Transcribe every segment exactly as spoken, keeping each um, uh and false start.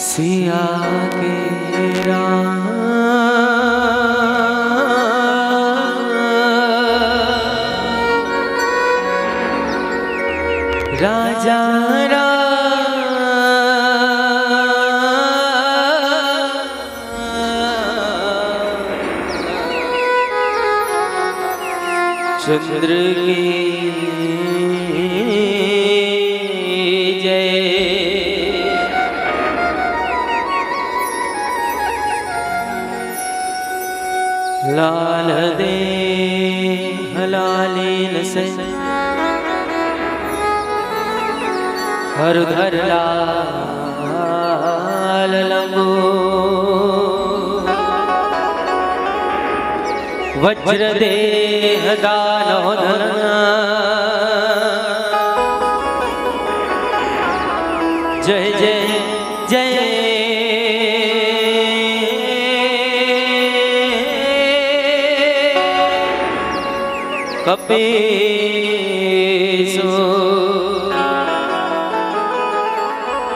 सिया के राम, राजा राम। चंद्र की जय। लाल दे लालीन से हर धर लाल लंबू। वज्र देह दानव धन। जय जय जय। कपीसु।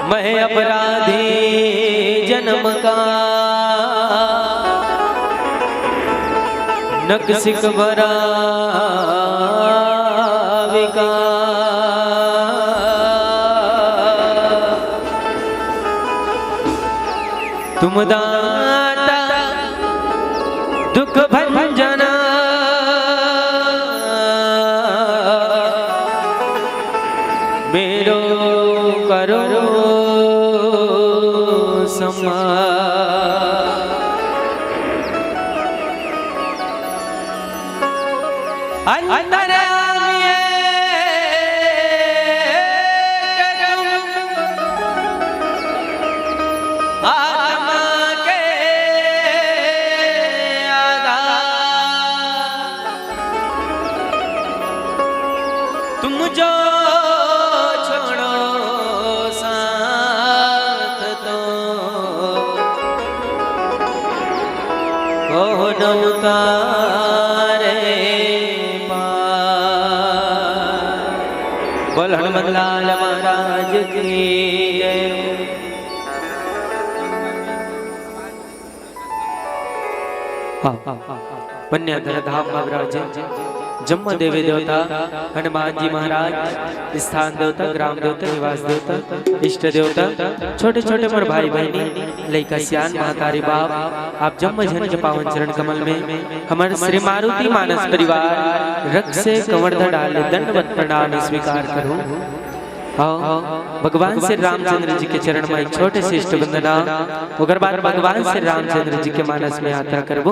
मैं अपराधी जन्म का, नक सिक बरा विका। तुम दाता दुख भंजना, मेरो करो समा। अंतर्यामी तुम आत्मा के आधार। तुम जो छोड़ो साथ तो कौन उतारे पार। बोल हनुमान लाल महाराज की जय। हाँ, हाँ, हाँ, हाँ। पन्याधर धाम में विराजे जम्मा देवी देवता, हनुमान जी महाराज, स्थान देवता, ग्राम देवता, निवास देवता, इष्ट देवता, छोटे छोटे मोर भाई बहिनी, लइका सियान, महतारी बाप, आप जम्मा झन के पावन चरण कमल में हमर श्री मारुति मानस परिवार रख से कंवर धर डाले दंडवत प्रणाम स्वीकार करूं। आओ, भगवान श्री रामचंद्र जी के चरण में एक छोटे से इष्ट वंदना, ओकर बाद भगवान श्री रामचंद्र जी के मानस में यात्रा करबो।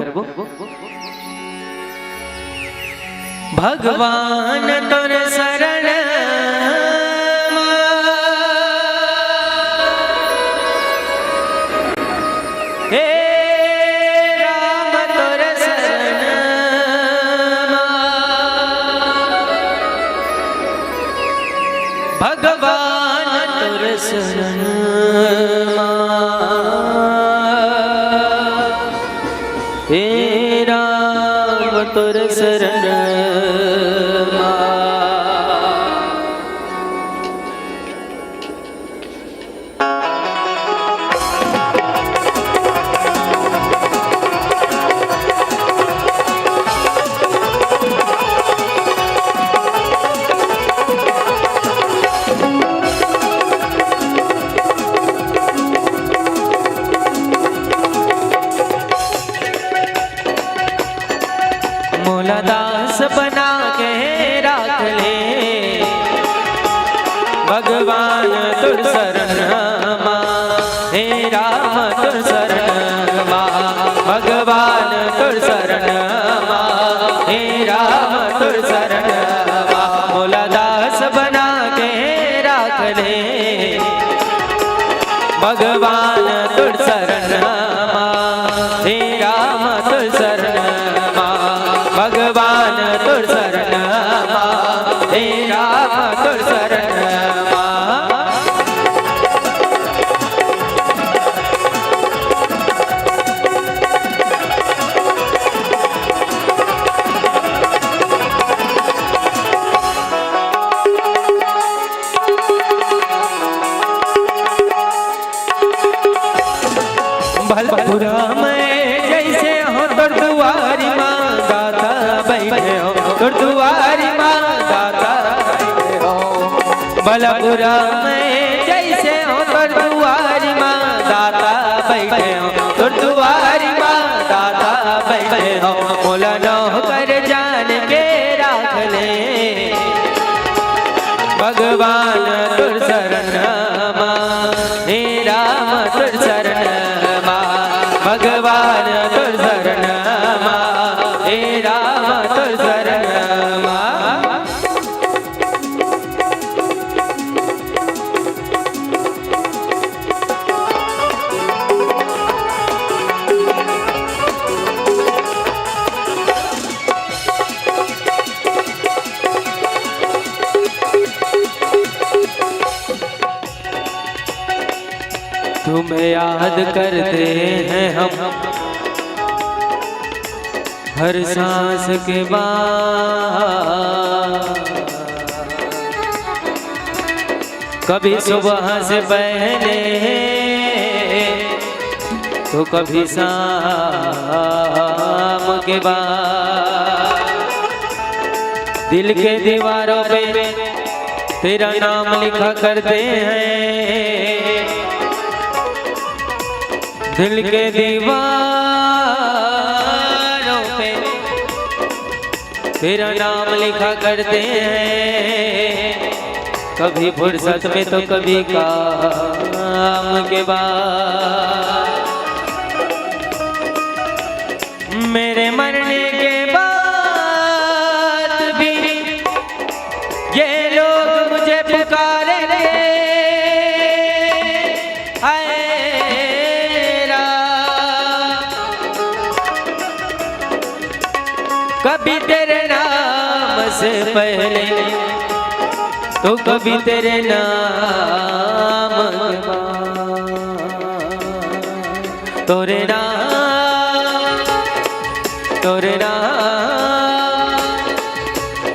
भगवान तोर शरण मा, हे राम तोर शरण मा, भगवान तोर शरण मा, हे राम तोर शरण मा। मोला दास बना के राख ले, भगवान तोर शरण मा, हे राम तोर शरण मा, भगवान तोर शरण मा, हे राम तोर शरण मा। मोला दास बना के राख ले, भगवान तोर शरण मा, हे राम तोर शरण मा, भगवान तोर शरण मा, हे राम तोर शरण मा। भलपुरा मैं जइसे हों तोर दुआरी मा दाता बइठे हों, तोर दुआरी मा दाता बइठे हों। भलपुरा मैं जइसे हों तोर दुआरी मा दाता बइठे हों, तोर दुआरी मा दाता बइठे हों। मोला नौकर जान के राख ले भगवान तोर शरण मा, हे राम तोर शरण मा, भगवान तोर शरण मा, हे राम तोर शरण मा। तुम्हें याद करते हैं हम हर सांस के बाद। कभी सुबह से पहले तो कभी शाम के बाद। दिल के दीवारों पे तेरा नाम लिखा करते हैं। दिल के दीवारों पे तेरा नाम लिखा करते हैं। कभी फुर्सत में तो कभी काम के बाद। मेरे मरने के बाद भी ये लोग मुझे पुकारेंगे। हाय राम, कभी तेरे नाम से पहले तो कभी तेरे नाम के बाद। तोरे नाम, तोरे नाम,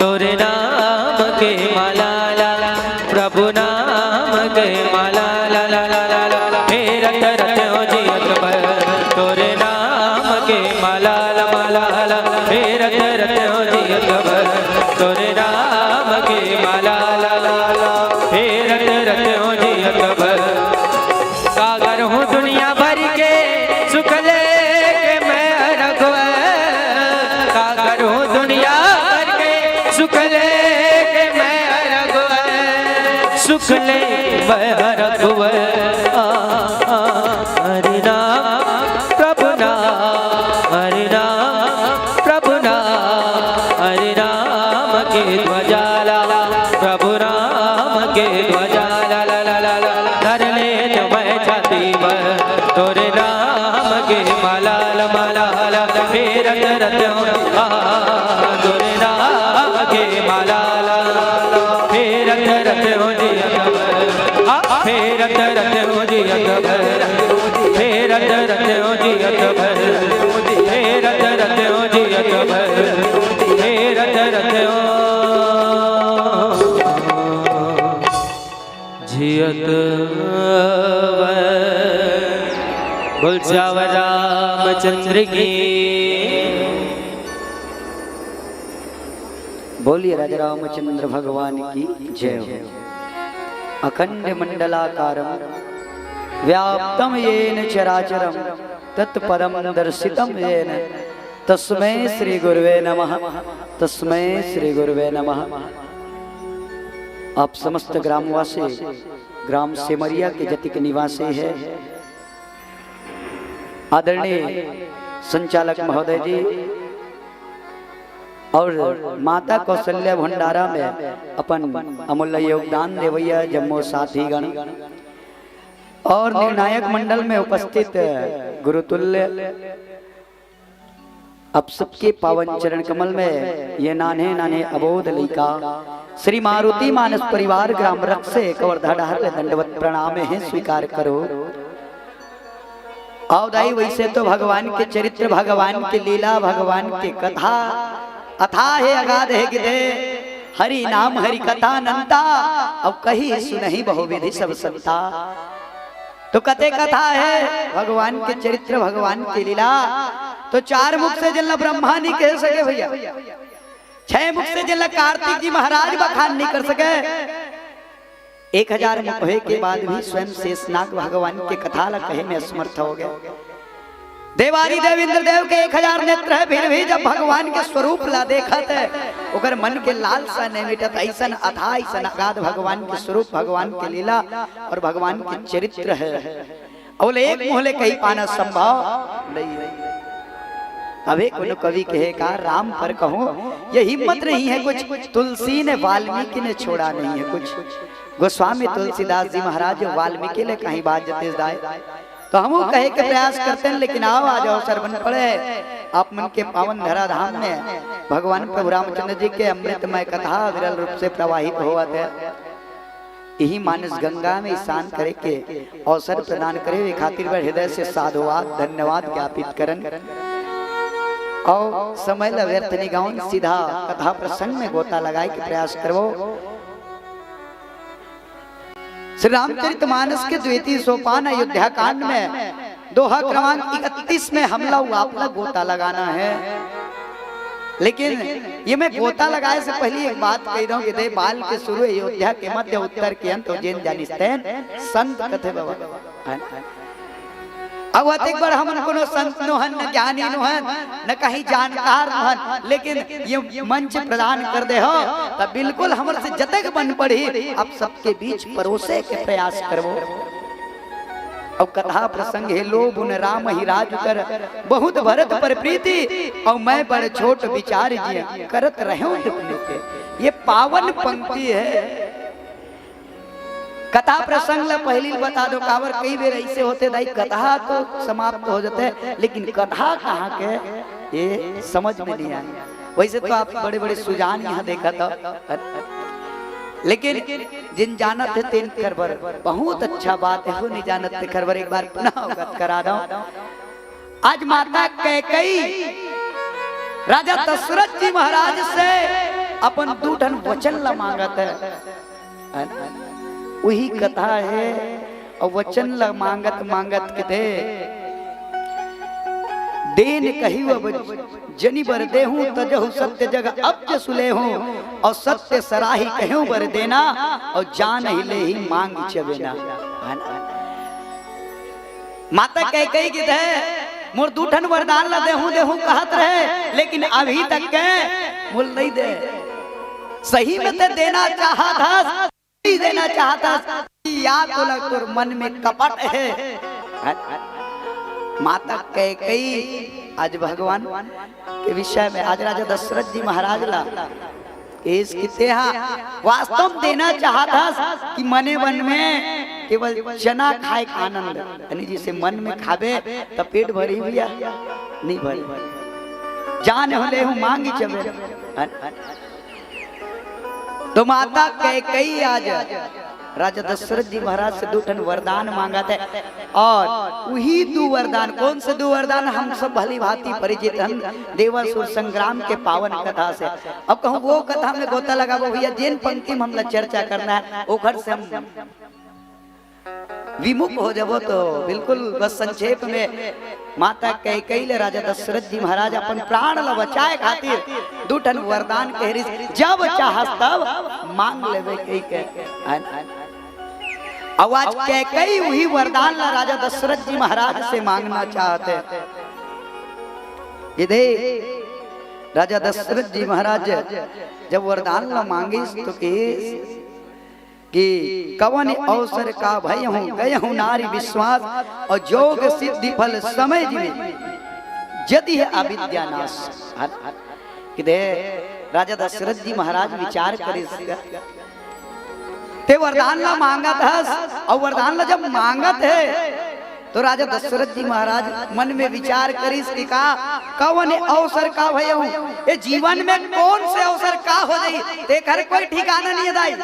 तोरे नाम के माला ला ला, प्रभु नाम के माला ला ला ला ला ला ला। फेरत रते हो जी अकबर, तोरे नाम के माला ला माला ला। फेरत रते हो जी अकबर, तोरे नाम के माला ला ला ला। फेरत रते हो जी अकबर। का करूं दुनिया भर के सुख लेके मैं रघुवर, का करूं दुनिया भर के सुख लेके मैं रघुवर, सुख ले मैं रघुवर। आ, आ, हरि नाम प्रभु नाम, हरि नाम प्रभु नाम, हरि नाम के ध्वजा ला, प्रभु राम के ध्वजा ला ला ला ला ला ला। धर ले तो मैं छाती पर तोरे नाम के माला ला माला ला। फेरत रत हो आ, तोरे नाम के माला ला ला ला। फेरत रत हो जी अकबर, आ, फेरत रत हो जी अकबर, फेरत रत हो जी अकबर, फेरत रत हो जी अकबर, फेरत रत हो। जियत वर। बोल सियावर रामचंद्र की। बोलिए राजा रामचंद्र भगवान की जय हो। अखंड मंडलाकारं व्याप्तं येन चराचरं तत्पदं दर्शितं येन तस्मै श्री गुरुवे नमः, तस्मै श्री गुरुवे नमः। आप समस्त ग्रामवासी, ग्राम सेमरिया के जतिक निवासी है, आदरणीय संचालक महोदय जी और माता कौशल्या भंडारा में अपन अमूल्य योगदान देवैया जम्मो साथीगण और निर्णायक मंडल में उपस्थित गुरुतुल्य, आप सबके पावन चरण कमल में ये नान्हे नान्हे अबोध लइका श्री मारुति मानस परिवार ग्राम रख से कवर्धा डहर ले दंडवत प्रणाम है, स्वीकार करो। आओ दाई, वैसे तो भगवान के चरित्र, भगवान के लीला, भगवान के कथा अथाह है, अगाध है गिधे। हरि नाम हरि कथा अनंता, अब कही सुनही बहुविधि सब संता। तो कते कथा हे भगवान के चरित्र, भगवान के लीला। तो चार मुख से जेला ब्रह्मा नहीं कह सके भैया, छह मुख से जेला कार्तिक जी महाराज बखान नहीं कर सके, एक हजार मुख होए के बाद भी स्वयं शेषनाग भगवान के कथा ला कहे में असमर्थ हो गए। देवारी देव इंद्रदेव के एक हजार नेत्र है, फिर भी जब भगवान के स्वरूप ला देखत है, ओकर मन के लालसा नहीं मिटत। ऐसन अथाह, ऐसन अगाध भगवान के स्वरूप, भगवान के लीला और भगवान के चरित्र है। अउ एक मुँह ले कहि पाना संभव नहीं है। अबे कोनो कवि कहे का, राम पर कहूँ ये हिम्मत नहीं है कुछ, तुलसी ने वाल्मीकि ने छोड़ा नहीं है कुछ। गोस्वामी तुलसीदास जी महाराज जो वाल्मीकि ले कहीं बात जतेश दाय, तो हम कहे के प्रयास करते हैं, लेकिन आओ, आज अवसर बन पड़े, आप मन के पावन धराधाम में भगवान प्रभु रामचंद्र जी के अमृतमय कथा विरल रूप से प्रवाहित होवत है। यही मानस गंगा में स्नान करे के अवसर प्रदान करे, वे खातिर बर हृदय से साधुवाद, धन्यवाद ज्ञापित करन। अउ समय ला व्यर्थ नहीं गवावन, सीधा कथा प्रसंग में गोता लगाए के प्रयास करबो। श्री रामचरित मानस के द्वितीय सोपान अयोध्या कांड में दोहा क्रमांक इकतीस में हमला हुआ, आपला गोता लगाना है। लेकिन ये मैं गोता लगाए से पहले एक बात कहि दूं कि दे बाल के शुरू, अयोध्या के मध्य, उत्तर के अंत, अउ जेन जानिस तेन संत कथे बाबा। अब अतेक बड़ हमन कोनो संत नोहन, न ज्ञानी नोहन, न कहीं जानकार नोहन, लेकिन ये मंच प्रदान कर दे हो, तब बिल्कुल हमर से जतक बन पड़ही, आप सबके बीच परोसे के प्रयास करबो। अउ कथा प्रसंग हे, लो बुन राम ही राज कर, बहुत भरत पर प्रीति, अउ मैं बड़ छोट विचार जिय, करत रहेंव नित नित। ये पावन पंक्ति है। कथा प्रसंग ला पहिली बता दो, काबर कई बेर ऐसे होथे दाई, कथा तो समाप्त हो जाथे, लेकिन कथा कहाँ के, ये समझ में नहीं आए। वैसे तो आप बड़े-बड़े सुजान यहाँ देखत हो, लेकिन जिन जानत हे तेन कर बर बहुत अच्छा बात है, वो नहीं जानत तेकर बर एक बार पुनः अवगत करा दो। आज माता कैकई राजा दशरथ जी महाराज से अपन दू ठन वचन ला मांगत है। उही कथा है, अउ वचन ला मांगत मांगत के दे, देन कहिउ अब जनि बर देहूं, तजहु सत्य जग अब जसु लेहूं, अउ सत्य सराही कहेउ बर देना, अउ जानहि लेही मांगि चबेना। माता कैकई के दे, मोर दू ठन वरदान ला देहूं देहूं कहत रहे, लेकिन अभी तक के मोला नहीं दे। सही में ते देना चाहत हस, नहीं देना चाहत हस, या तोला तोर मन में कपट है। माता कैकई आज भगवान के विषय में, आज राजा दशरथ जी महाराज ला केस किते हा, वास्तव में देना चाहत हस कि मने मन में केवल चना खाए का आनंद, यानी जिसे मन में खाबे त पेट भरी भैया, नहीं भरी। जानहु लेहूं मांगि चबेना। तो माता कैकई आज राजा दशरथ जी महाराज से दू ठन वरदान मांगत है, और वही दू वरदान, कौन से दू वरदान, हम सब भली भांति परिचित हन देवासुर संग्राम के पावन कथा से। अब कहूं वो कथा में गोता लगाबो भैया, जेन पंक्ति में हमला चर्चा करना है, ओखर से हम विमुख हो जाबो। तो बिल्कुल बस संक्षेप में, माता कैकई ले राजा दशरथ जी महाराज अपन प्राण ला बचाए खातिर दू ठन वरदान कहे रिहिस, जब चाहस तब मांग लेबे कहि के। अब आज कैकई उही वरदान ला राजा दशरथ जी महाराज से मांगना चाहत हे। ये दे, राजा दशरथ जी महाराज जब वरदान ला मांगिस तो किहिस कि कवन अवसर का भयहूँ गयहूँ नारी विश्वास, और जोग सिद्धि फल समय जिन जदि है अविद्या नाश। कि दे, राजा दशरथ जी महाराज विचार करिस, ते वरदान ला मांगत हस, अउ वरदान ला जब मांगत हे, तो राजा दशरथ जी महाराज मन में विचार करिस कि का, कवन अवसर का भयहूँ, ये जीवन में कौन से अवसर का हो जाई, तेकर कोई ठिकाना नहीं हे दाई।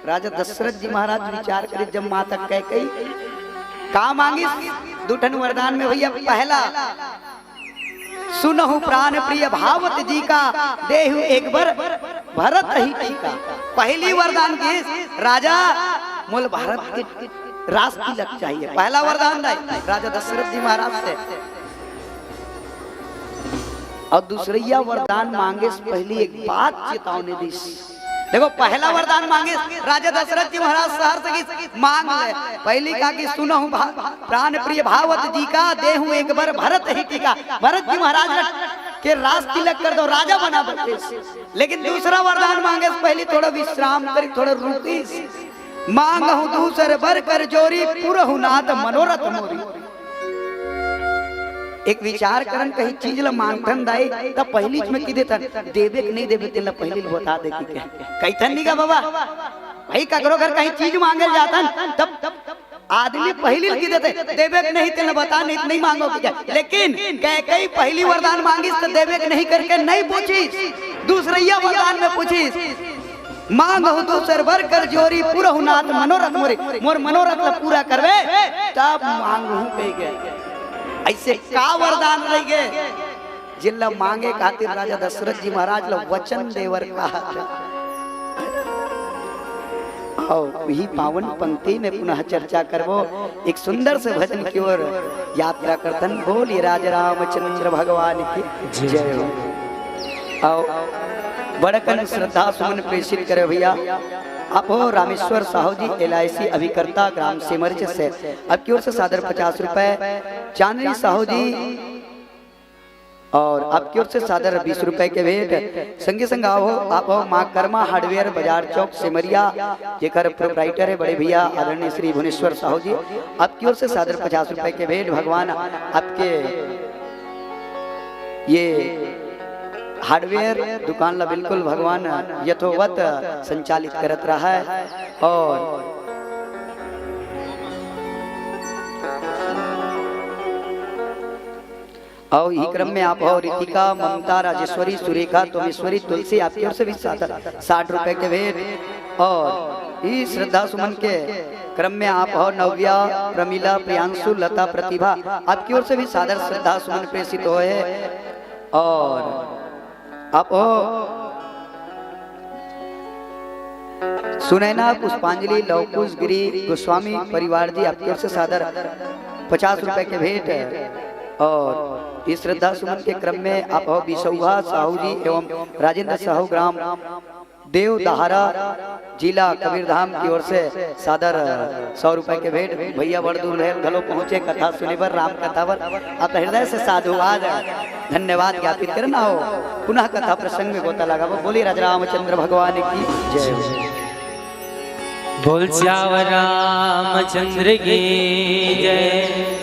राजा दशरथ जी महाराज विचार करिस, जब माता कैकई का मांगिस, दू ठन वरदान में भैया, पहला, सुनहु प्राण प्रिय भावत जी का, देहु एक बर भरत ही टीका। पहली वरदान किहिस, राजा मोला भरत के राज तिलक चाहिए। पहला वरदान दाई राजा दशरथ जी महाराज से, अउ दूसरइया वरदान मांगे से पहिली एक बात चेतावनी दिस। देखो, पहला वरदान मांगे राजा दशरथ जी महाराज सहर्ष गिस, मांग ले। पहिली कहा कि सुनहु भा-, प्राण प्रिय भावत जी का, देहु एक बर भरत ही टीका। भरत जी महाराज के राज तिलक कर दो, राजा बना बतेस। लेकिन दूसरा वरदान मांगे से पहिली थोड़ा विश्राम करी, थोड़ा रुकिस। मांगहु दूसर बर कर जोरी, पुरहु नाथ मनोरथ मोरी। एक विचार करन, कहीं चीज ल मांगथन दाई, त पहिली में कहि देथन, देबे के नहीं देबे, तेला पहिली ल बता दे कि कहिथन नहीं गा बाबा। भाई, ककरो घर कहीं चीज मांगे ल जाथन, तब आदमी पहिली ल कहि देथे, देबे के नहीं, तेला बता, नहीं त नहीं मांगो कि कहे। लेकिन कैकई पहिली वरदान मांगिस त देबे के नहीं करके नहीं पूछिस, दूसरइया वरदान में पूछिस, मांगहु दूसर बर कर जोरी, पुरहु नाथ मनोरथ मोरी। मोर मनोरथ ला पूरा करबे, तब मांगहु कहि गे। अइसे का वरदान रहि गे, जेला मांगे खातिर राजा दशरथ जी महाराज ला वचन देवर कहा था। अउ इही पावन पंक्ति में पुनः चर्चा करबो। एक सुंदर से भजन की ओर यात्रा करथन। बोलिए राजा रामचंद्र भगवान की जय हो। अउ बड़कन श्रद्धा सुमन प्रेषित करे भैया। आप हो रामेश्वर साहू जी, एल आई सी अभिकर्ता, ग्राम सेमरिच से, आपकी ओर से सादर पचास रुपए। चांदनी साहू जी, और आपकी ओर से सादर बीस रुपए के भेंट। संगे संग आओ, आप हो माँ कर्मा हार्डवेयर, बाजार चौक, सेमरिया, जेकर प्रोप्राइटर है बड़े भैया आदरणीय श्री भुवनेश्वर साहू जी, आपकी ओर से सादर पचास रुपए के भेंट। भगवान आपके ये हार्डवेयर दुकान ला बिल्कुल भगवान यथोवत संचालित करत रहा है। और अउ इही क्रम में आप हो रितिका, ममता, राजेश्वरी, सुरेखा, तोमेश्वरी, तुलसी, आपकी ओर से भी साठ, साठ रुपए के भेंट। और ई श्रद्धा सुमन के क्रम में आप हो नव्या, प्रमिला, प्रियांशु, लता, प्रतिभा, आपकी ओर से भी सादर श्रद्धा सुमन प्रेषित होए हे। और आप हो सुनैना, पुष्पांजलि, लवकुश, गिरी, गोस्वामी परिवार जी, आपकी ओर से सादर पचास रुपए के भेंट। और इस श्रद्धा सुमन के क्रम में आप हो बिसौहा साहू जी एवं राजेंद्र साहू, ग्राम देव दहारा, जिला कबीरधाम की ओर से सादर सौ रुपए के भेंट। भैया बड़ दूर ले घलो पहुंचे कथा सुने बर, राम कथा बर। आप हृदय से साधुवाद, धन्यवाद ज्ञापित करना हो। पुनः कथा प्रसंग में गोता लगाबो। बोलिए राजा रामचंद्र भगवान की जय। बोल सियावर रामचंद्र की जय।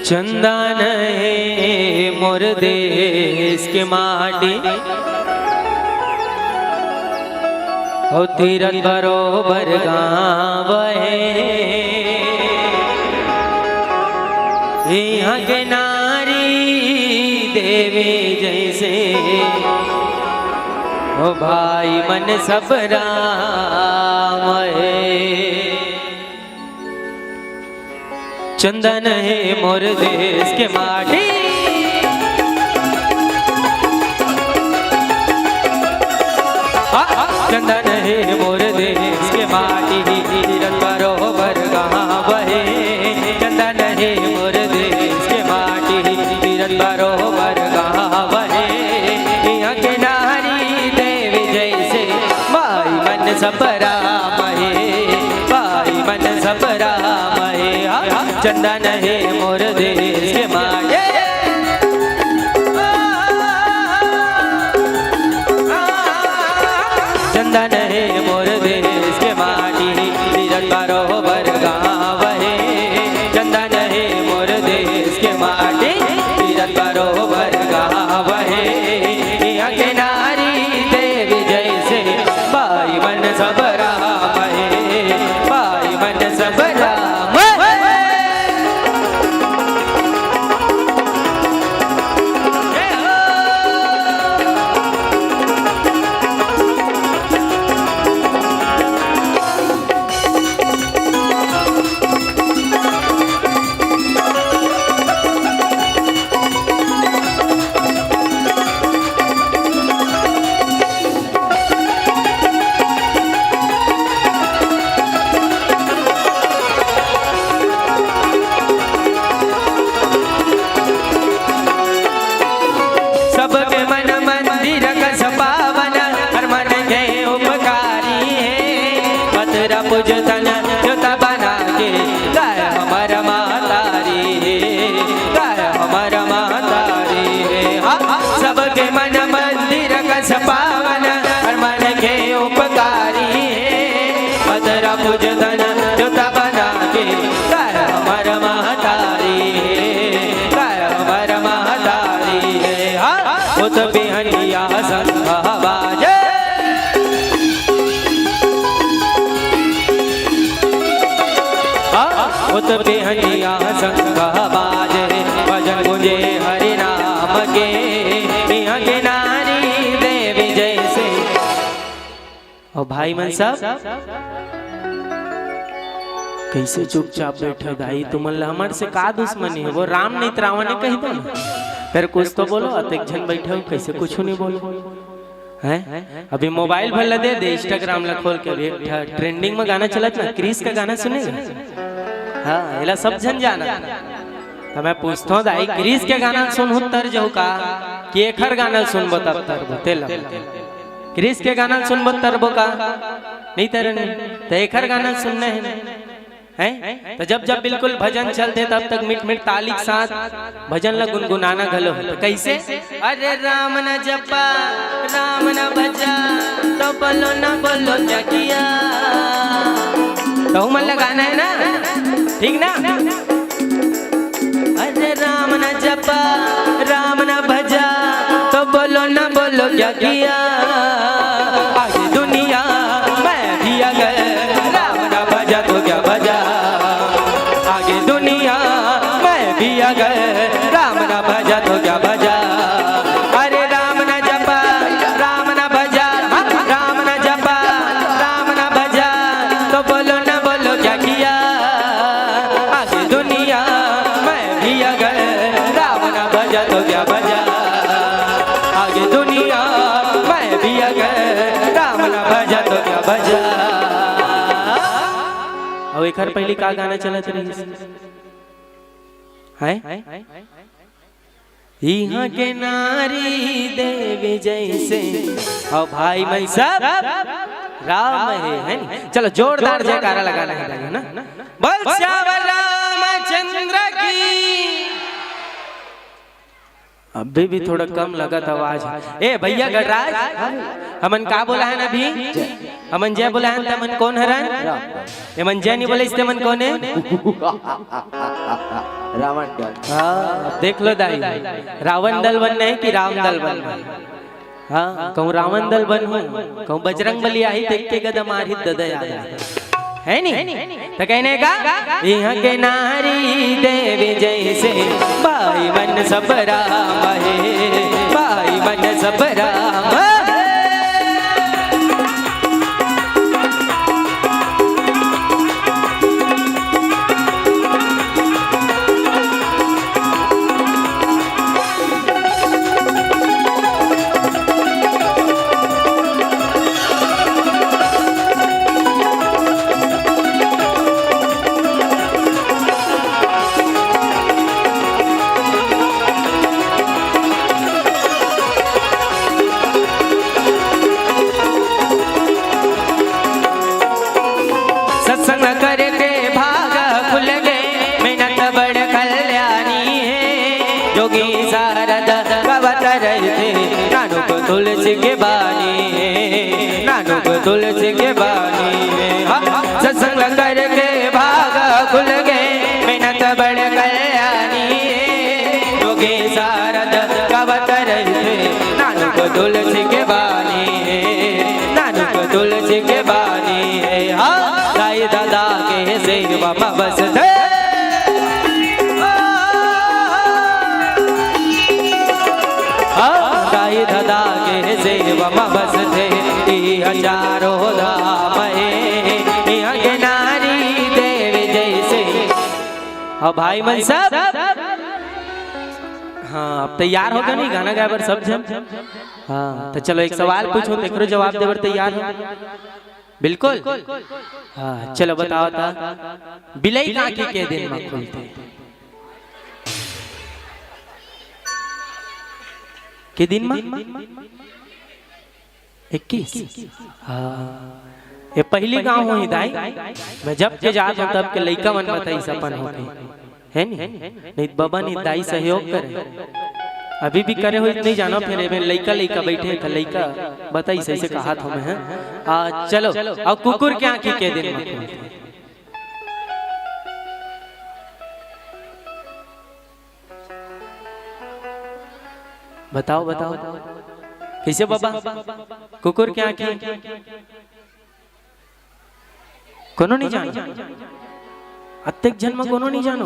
चंदन हे मोर देश के माटी, हो तीरथ बरोबर गाँव हे। इहाँ के नारी देवी जैसे, हो भाई मन सब राम हे। चंदन हे मोर देश के माटी। आ, आ, चंदन हे मोर देश के माटी, तीरथ बरोबर गाँव हे। चंदन हे मोर देश के माटी, तीरथ बरोबर गाँव हे। इहाँ के नारी देवी जैसे, भाई मन सब राम हे, भाई मन सब राम हे। हाँ, चंदन हे मोर देश के माटी। चंदन हे मोर देश के माटी, तीरथ बरोबर गाँव हे। चंदन हे मोर देश के माटी, तीरथ बरोबर गाँव हे। इहाँ के नारी देवी जैसे, भाई मन सब राम हे, भाई मन सब राम हे। ओ तो बेहनिया शंख बाजे, भजन गूंजे हरि नाम के, इहाँ के नारी देवी जैसे। अउ भाई मन सब कइसे चुपचाप बइठे दाई? तुमन ला हमर से का दुश्मनी हे? वो राम नहीं त रावण हे कहि दो ना। फेर कुछ तो बोलो, अतेक झन बइठे हो, कइसे कुछ नहीं बोलो? हैं? अभी मोबाइल भर ला दे दे, Instagram ला खोल के, अभी एक ठा trending में गाना चलत ना, क्रिस का गाना सुनेगा? हाँ, एला सब झन जानत। त मैं पूछथंव दाई, क्रिस के गाना सुनहू त तर जहू का, कि एखर गाना सुनबो तब तरबो, तेला? क्रिस के गाना सुनबो त तरबो का? नहीं तरन। त एखर गाना सुनना हे, हैं? त जब जब बिल्कुल भजन चलथे तब तक मिठ मिठ ताली के साथ भजन ला गुनगुनाना घलो हे। त कइसे? अरे राम न जपा, राम न भजा, तो बोलो न बोलो क्या किया। त उमन ला गाना हे ना, ठीक ना? अरे राम न जपा, राम न भजा, तो बोलो न बोलो क्या किया। आगे दुनिया मैं भी अगर राम न भजा तो क्या भजा। आगे दुनिया मैं भी अगर राम न भजा तो क्या भजा। अरे राम न जपा, राम न भजा, हाँ, राम न जपा, राम न भजा, तो बोलो न बोलो क्या किया। आगे दुनिया मैं भी अगर राम न भजा तो क्या भजा। आगे दुनिया मैं भी अगर राम न भजा तो क्या भजा। अउ एखर पहिली का गाना चलत रहिस? हैं? इहाँ के नारी देवी जैसे। अउ भाई मन सब राम हे, है नी? चलो जोरदार जयकारा लगाना हे, है ना? बोल सियावर रामचंद्र की। अभी भी थोड़ा कम लगत आवाज। ए भैया गणराज, हमन का बोलाहन अभी? हमन जय बोलाहन, त हमन कोन हरन? एमन जय नहीं बोले, इसते मन कोन हे? रावण दल। हाँ, देख लो दाई, रावण दल बनना हे कि राम दल बनना हे? हाँ, कहूँ रावण दल बनहूँ, कहूँ बजरंग बली आही, देख के गदा मारही, ददा याद आही। है नी? त कहने का, इहाँ के नारी देवी जैसे, भाई मन सब राम हे, भाई मन सब राम हे। सत्संग करके भाग खुल गे, मेहनत बड़ कल्याणी हे। जोगी सारद गावत रहिथे, नानुक तुलसी के बानी हे, नानुक तुलसी के बानी हे। हाँ, सत्संग करके भाग खुल गे, मेहनत बड़ कल्याणी हे। जोगी सारद गावत रहिथे, नानुक तुलसी के बानी हे, नानुक तुलसी के बानी हे। हाँ, दाई ददा के सेवा म बसथे। हाँ, दाई ददा के सेवा म बसथे, इहाँ चारों धाम हे, इहाँ के नारी देवी जैसे। हाँ भाई मन सब, हाँ, अब तैयार हो गे नी गाना गाए बर सब झन? हाँ, त चलो एक सवाल पूछहूँ, तेकरो जवाब दे बर तैयार हो? बिल्कुल। हाँ, चलो बताओ त, बिलई के आँखी के दिन म खुलथे? के दिन म? इक्कीस। हाँ, ये पहिली गाँव होही दाई, मैं जब के जात हँव तब के लइका मन बताइस अपन होके, है नी? नहीं त बबा नहीं दाई सहयोग करे, अभी भी करे होही त नहीं जानव, फेर एमे लइका लइका बइठे हे त लइका बताइस, अइसे कहत हँव मैं, हैं? आ, चलो, अउ कुकुर के आँखी के दिन म खुलथे? बताओ, बताओ, कइसे बबा? कुकुर के आँखी कोनो नहीं जाने? अतेक झन म कोनो नहीं जानो।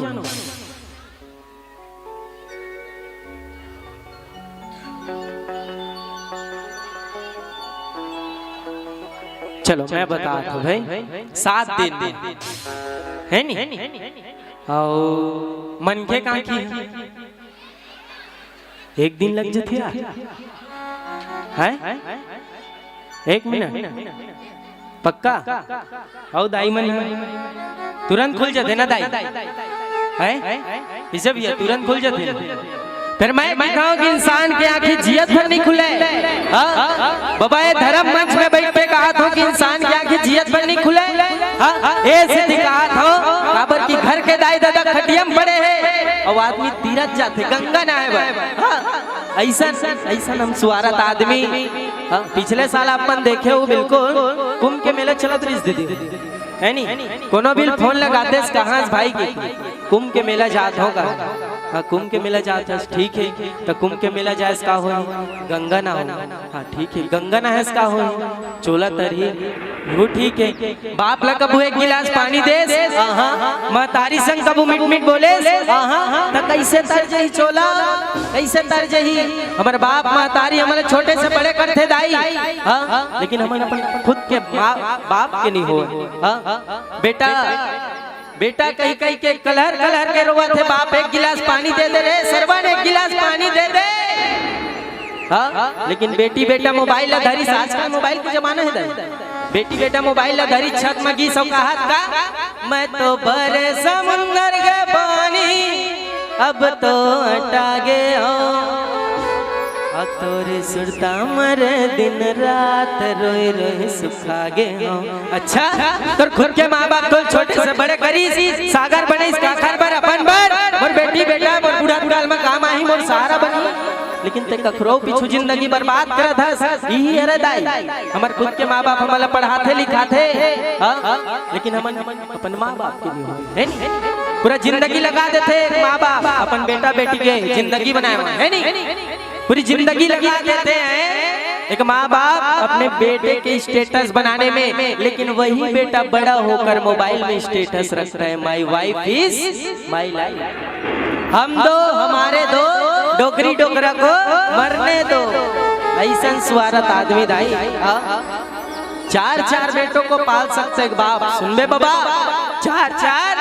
चलो, मैं बतात हूँ भाई, सात दिन हे नी? अउ मनखे कहाँ की एक दिन लग जथे यार, हैं? एक मिनट, पक्का? अउ दाई मन तुरंत खुल जथे ना दाई, हैं? इसे भैया तुरंत खुल जथे। फिर मैं कहूँ कि इंसान के आँखी जियत भर नहीं खुले। हाँ? बाबा, ये धर्म मंच में बैठ के कहा था कि इंसान के आँखी जियत भर नहीं खुले। हाँ? ये सिद्धि कहा था, काबर की घर के दाई दादा खटिया म पड़े हे, अउ आदमी तीरथ जाथे, गंगा नहाए बर। हाँ? अइसन, अइसन हम सुवारत आदमी। हाँ? पिछले साल आप मन देखे हो बिल्कुल, कुंभ के मेला चलत रहिस दीदी, हे नी? कोनो भी फोन लगातेस, कहाँ भाई के कुंभ के मेला जात हो का? हाँ, कुंभ के मेला जात हस, ठीक हे। त कुंभ के मेला जाएस का होही? गंगा नहाहूँ। हाँ, ठीक हे, गंगा नहाएस का होही? चोला तरही, वो ठीक हे। बाप ला कभू एक गिलास पानी देस? हाँ। महतारी संग कभू मीठ मीठ बोलेस? हाँ। त कइसे तर जही चोला? कइसे तर जही? हमर बाप महतारी हमन ला छोटे से बड़े करथे दाई, हाँ, लेकिन हमन अपन खुद के माँ बाप के नहीं हो। हाँ, बेटा, बेटा कहि कहि के कलहर कलहर के रोवत हे, बाप एक गिलास पानी दे दे रे सरवन, एक गिलास पानी दे दे। हाँ, लेकिन बेटी बेटा मोबाइल ला धरिस, आजकल मोबाइल के जमाना हे दाई। बेटी बेटा मोबाइल ला धरिस, छत म गिस अउ कहत का, मैं तो भरे समुंदर के पानी, अब तो अटा गे हँव। अउ तोरे सुरता म रे दिन रात रोए रोए सुखा गे हँव। अच्छा, तोर खुद के माँ बाप तोर छोटे से बड़े करिस, सागर बनइस, काखर बर, अपन बर, मोर बेटी बेटा, मोर बूढ़ा काल म काम आही, मोर सहारा बनही। लेकिन तैं कखरो पीछू जिंदगी बर्बाद करत हस, इही हरे दाई। हमर खुद के माँ बाप हमन ला पढ़ाथे लिखाथे, हाँ? लेकिन हमन अपन माँ बाप के लिए होय, हे नी? पूरा जिंदगी लगा देथे एक माँ बाप अपन बेटा बेटी के जिंदगी बनाए म, हे नी? पूरी जिंदगी लगा देते हैं एक माँ बाप अपने बेटे के स्टेटस बनाने में, लेकिन वही बेटा बड़ा होकर मोबाइल में स्टेटस रखता है, my wife is my life। हम दो, हमारे दो, डोकरी डोकरा को मरने दो। अइसन सुवारत आदमी दाई। हाँ? चार चार बेटों को पाल सकता एक बाप, सुन बे बाबा, चार चार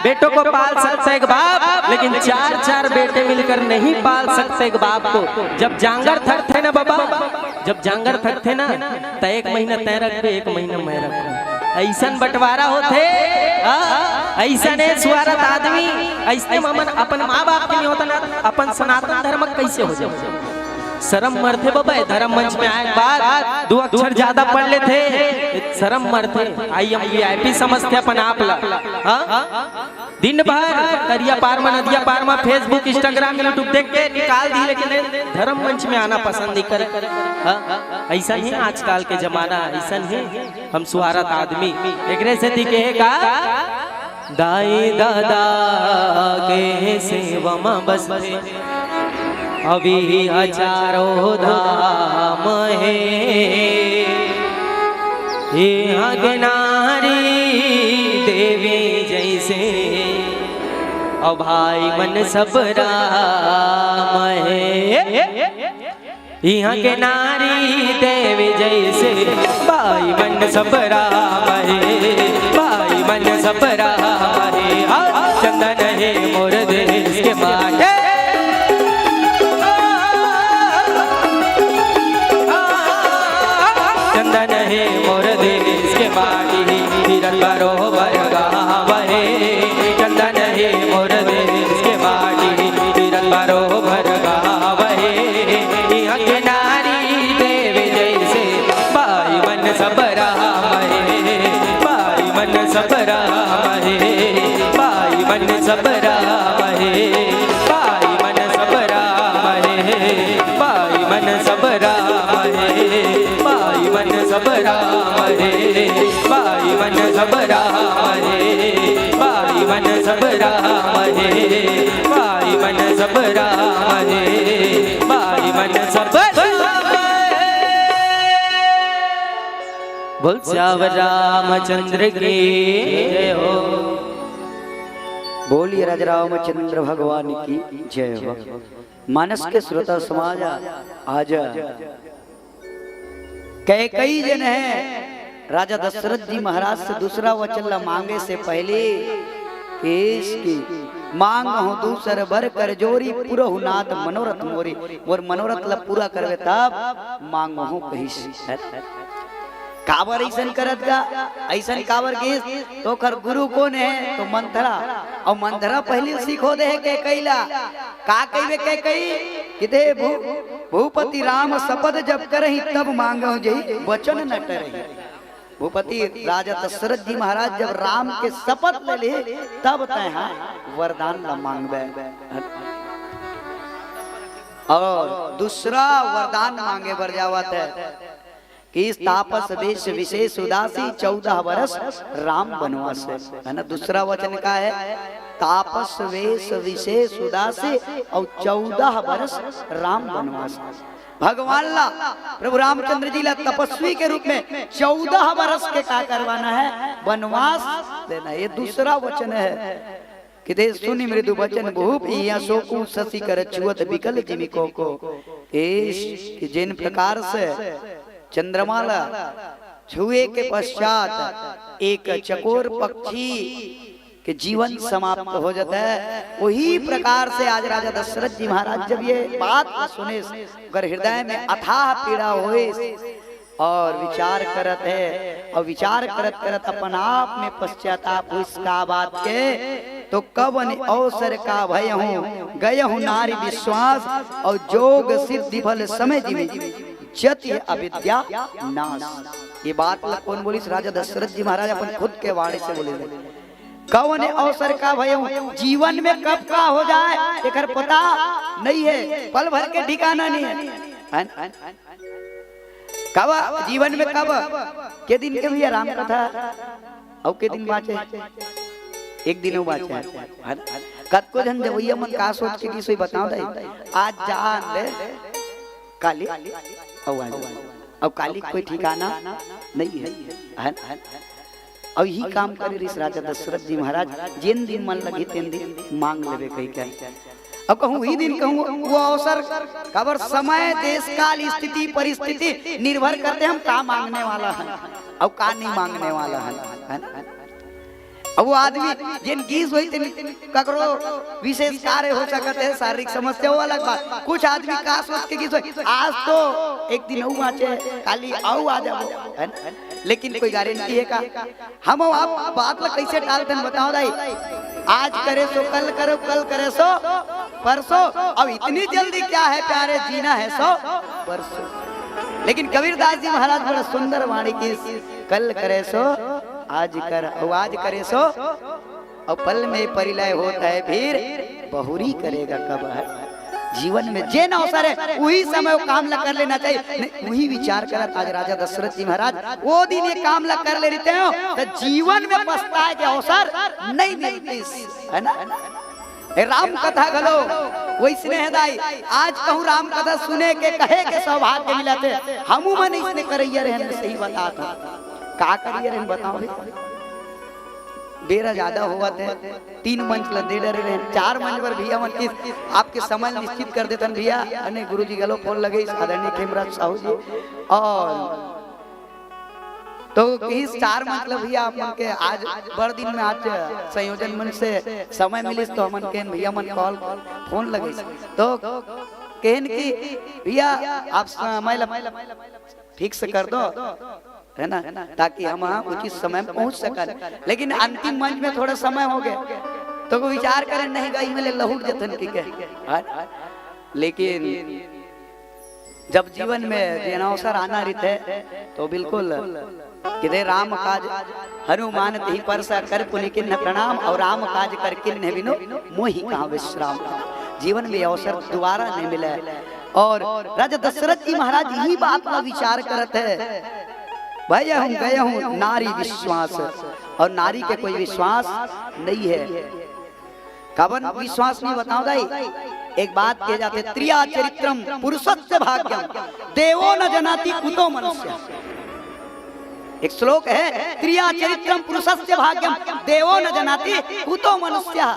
बेटों को पाल सकता एक बाप, लेकिन चार चार बेटे मिलकर नहीं पाल सकते एक बाप को। जब जांगर थकथे ना बाबा, जब जांगर थकथे ना, त एक महीना तैं रखबे, एक महीना मैं रखूं। अइसन बंटवारा होथे, हाँ? अइसन हे सुवारत आदमी, अइसने म हमन अपन माँ बाप के नहीं होता ना, अपन सनातन धर्म कइसे हो जाए? शरम मरथे बाबा, ए धर्म मंच में आए के बाद दू अक्षर ज्यादा पढ़ लेथे, शरम मरथे। आई हम वीआईपी समझथे अपन आप ला, हाँ? दिन भर तरिया पार म, नदिया पार म, Facebook, Instagram, YouTube देख के निकाल दी, लेकिन धर्म मंच में आना पसंद नहीं करे। हाँ? अइसन हे आजकल के जमाना, अइसन हे हम सुवारत आदमी। एकरे सेती कहे का, दाई ददा के सेवा म बसथे, अभी हजारों धाम हे। इहाँ के नारी देवी जइसे, अउ भाई मन सब राम हे। इहाँ के नारी देवी जइसे, भाई मन सब राम हे, भाई मन सब राम हे। हाँ, चंदन हे मोर देश के माटी। चंदन हे मोर देश के माटी, तीरथ बरोबर गाँव हे। चंदन हे मोर देश के माटी, तीरथ बरोबर गाँव हे। इहाँ के नारी देवी जइसे, भाई मन सब राम हे, भाई मन सब राम हे, भाई मन सब राम हे, भाई मन सब राम हे, भाई मन सब राम हे, भाई मन सब राम हे, भाई मन सब राम हे, भाई मन सब राम हे, भाई मन सब राम हे, भाई मन सब राम हे। बोल सियावर रामचंद्र की जय हो। बोलिए राजा रामचंद्र भगवान की जय हो। मानस के श्रोता समाज, आज कैकई जन है राजा दशरथ जी महाराज से दूसरा वचन ला मांगे से पहले केस की मांग हो दूसर बर कर जोरी, पुरहु नाथ मनोरथ मोरी। मोर मनोरथ ला पूरा करवे तब मांग हो कहिस। काबर अइसन करत गा? अइसन काबर गिस? तो ओकर गुरु कोन है? तो मंथरा। अउ मंथरा पहिली सीखो दे है कैकई ला। का कहिबे कैकई? कि दे भू-, भूपति राम शपथ जब करही तब मांगहु जेहि वचन न टरही। भूपति राजा दशरथ जी महाराज जब राम के शपथ ले ले, तब तैं हा वरदान ला मांगबे। अउ दूसरा वरदान मांगे बर जावत है कि तापस वेश विशेष उदासी चौदह बरस राम बनवास है, है ना? दूसरा वचन का है? तापस वेश विशेष उदासी अउ चौदह बरस राम बनवास। भगवान ला, प्रभु रामचंद्र जी ला तपस्वी के रूप में चौदह बरस के का करवाना है? बनवास देना। ये दूसरा वचन है। कि दे सुनि मृदु बचन भूप इहिया सोकु शशि कर छुअत बिकल जिमि कोको। केस कि जिन प्रकार से चंद्रमा ला छुए के पश्चात एक चकोर पक्षी के जीवन समाप्त हो जाता है, वही प्रकार से आज राजा दशरथ जी महाराज जब ये बात ला सुने, ओकर हृदय में अथाह पीड़ा होइस, और विचार करत है, और विचार करत करत अपन आप में पश्चाताप होइस का बात के, तो कवन अवसर का भयहु गयहु नारी विश्वास, और जोग सिद्धि फल समय जिमि जति अविद्या नाश। ये बात ला कोन बोलिस? राजा दशरथ जी महाराज अपन खुद के वाणी से बोले। कवन अवसर का भयहु, जीवन में कब का हो जाए एकर पता नहीं है, पल भर के ठिकाना नहीं है, है ना? कब जीवन में कब के दिन के भैया राम कथा, अउ के दिन बाँचे, एक दिन अउ बाँचे, है ना? कतको झन जवइया मन का सोच के गिस होही बतावत हँव, आज जान ले, काली अउ आज, अउ काली कोई ठिकाना नहीं है, है ना? अउ इही काम करे रिहिस राजा दशरथ जी महाराज, जेन दिन मन लगही तेन दिन मांग लेबे कहिके। अउ कहूँ उही दिन कहूँ वो अवसर, काबर समय, देश, काल, स्थिति, परिस्थिति निर्भर करथे हम का मांगने वाला हन अउ का नहीं मांगने वाला हन, है ना? अब वो आदमी जेन गिस होही तेन ककरो विशेष कार्य हो सकत है, शारीरिक समस्या वो अलग बात। कुछ आदमी का सोच के गिस होही, आज तो एक दिन अउ बाँचे, काली अउ आ जाबो, है ना? लेकिन कोई गारंटी है का? हम अउ आप बात ला कइसे टालथन बतावव दाई? आज करे सो कल करो, कल करे सो परसों। अब इतनी जल्दी क्या है प्यारे, जीना है सो परसों। लेकिन कबीरदास जी महाराज बड़ा सुंदर वाणी कीस, कल करे सो आज कर, अउ आज करे सो, अउ पल में परिलय होत है फिर बहुरी करेगा कब है। जीवन में जेन अवसर है उही समय वो काम ला कर लेना चाहिए। नहीं, उही विचार करत आज राजा दशरथ जी महाराज वो दिन ये काम ला कर ले रहितेंव त जीवन में पछताए के अवसर नहीं मिलतिस, है ना? ए, राम कथा घलो वइसने हे दाई। आज कहूँ राम कथा सुने के, कहे के सौभाग्य मिलत हे, हमू मन अइसने करइया रहेन, सही बतात हँव। का करइया रहेन बतावव भई? बेरा जादा होवत हे, तीन मंच ल दे डरे रहेन, चार मंच बर भैया मन कीस, आपके समय निश्चित कर देथन भैया। अने गुरुजी घलो फोन लगइस, आदरणीय खेमराज साहू जी, अउ तो कहिस चार मंच ल भैया आप मन के आज बड़ दिन में आज संयोजन मंच से समय मिलिस तो हमन केहेन भैया मन कॉल फोन लगइस तो केहेन कि भैया आप समय ल ठीक से कर दो, है ना, ताकि हम उचित समय में पहुँच सकन। लेकिन अंतिम मंच में थोड़ा समय हो गे तो वो विचार करेन नहीं गई में ले लहुट जथन कि के, हाँ? लेकिन जब जीवन में जेन अवसर आना रहिथे तो बिल्कुल किदे राम काज हनुमान तिहि परसा कर पुनि कीन्ह प्रणाम, अउ राम काज कर कीन्ह बिनु मोहि कहाँ विश्राम। जीवन में अवसर दोबारा नहीं मिले। अउ राजा दशरथ जी महाराज इही बात ला विचार करत हे, भयहु गयहु नारी विश्वास, अउ नारी के कोई विश्वास नहीं है। काबर विश्वास नहीं बतावव दाई? एक बात कहे जाथे, त्रिया चरित्रम पुरुषस्य भाग्यम, देवो न जानाति कुतो मनुष्य। एक श्लोक है, "स्त्रिया चरित्रम पुरुषस्य भाग्यम देवो न जानाति कुतो मनुष्य।"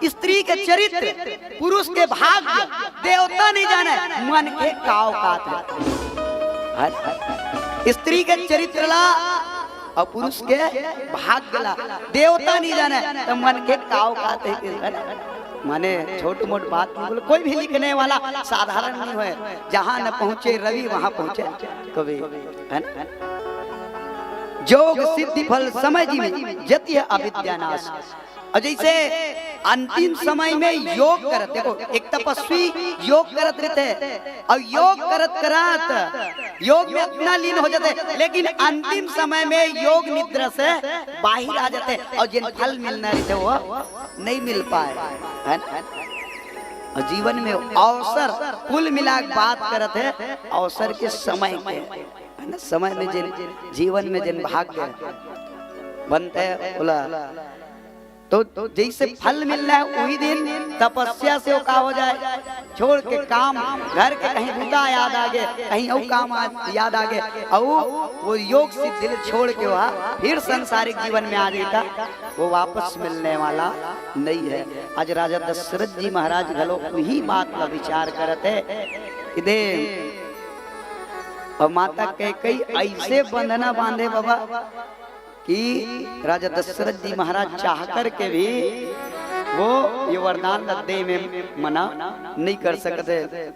स्त्री के चरित्र, पुरुष के भाग्य देवता नहीं जाने, मन के का औकात है। स्त्री के चरित्र ला और पुरुष के भाग्य ला देवता नहीं जाने, तो मन के का औकात है, है ना? माने छोट मोट बात नहीं बोले, कोई भी लिखने वाला साधारण नहीं होय। जहां न पहुंचे रवि वहां पहुंचे कवि, है ना? जोग सिद्धि फल समय जीवे, जति है अविद्या नाश। और जैसे अंतिम समय में योग करत, देखो, एक तपस्वी योग करत रहते हैं और योग करत करत योग में इतना लीन हो जाते हैं, लेकिन अंतिम समय में योग निद्रा से बाहर आ जाते हैं और जिन फल मिलना रहते वो नहीं मिल पाए, है ना? और जीवन में अवसर, कुल मिला के बात करत है अवसर के, समय के, है ना? समय में जिन, जीवन में जिन भाग्य बनते हैं, बोला, तो जैसे फल मिलना है, वही दिन तपस्या से वो का हो जाए, छोड़ के काम, घर के कहीं बुता याद आ गए, कहीं और काम आ, याद आ गए, और वो योग सिद्धि ले छोड़ के वह फिर सांसारिक जीवन में आ जाता, वो वापस मिलने वाला नहीं है। आज राजा दशरथ जी महाराज घलो वही बात का विचार करत है कि दे, और माता कैकई ऐसे बंधना बांधे बाबा कि राजा दशरथ जी महाराज चाह करके भी वो ये वरदान ला दे में मना नहीं कर सकते।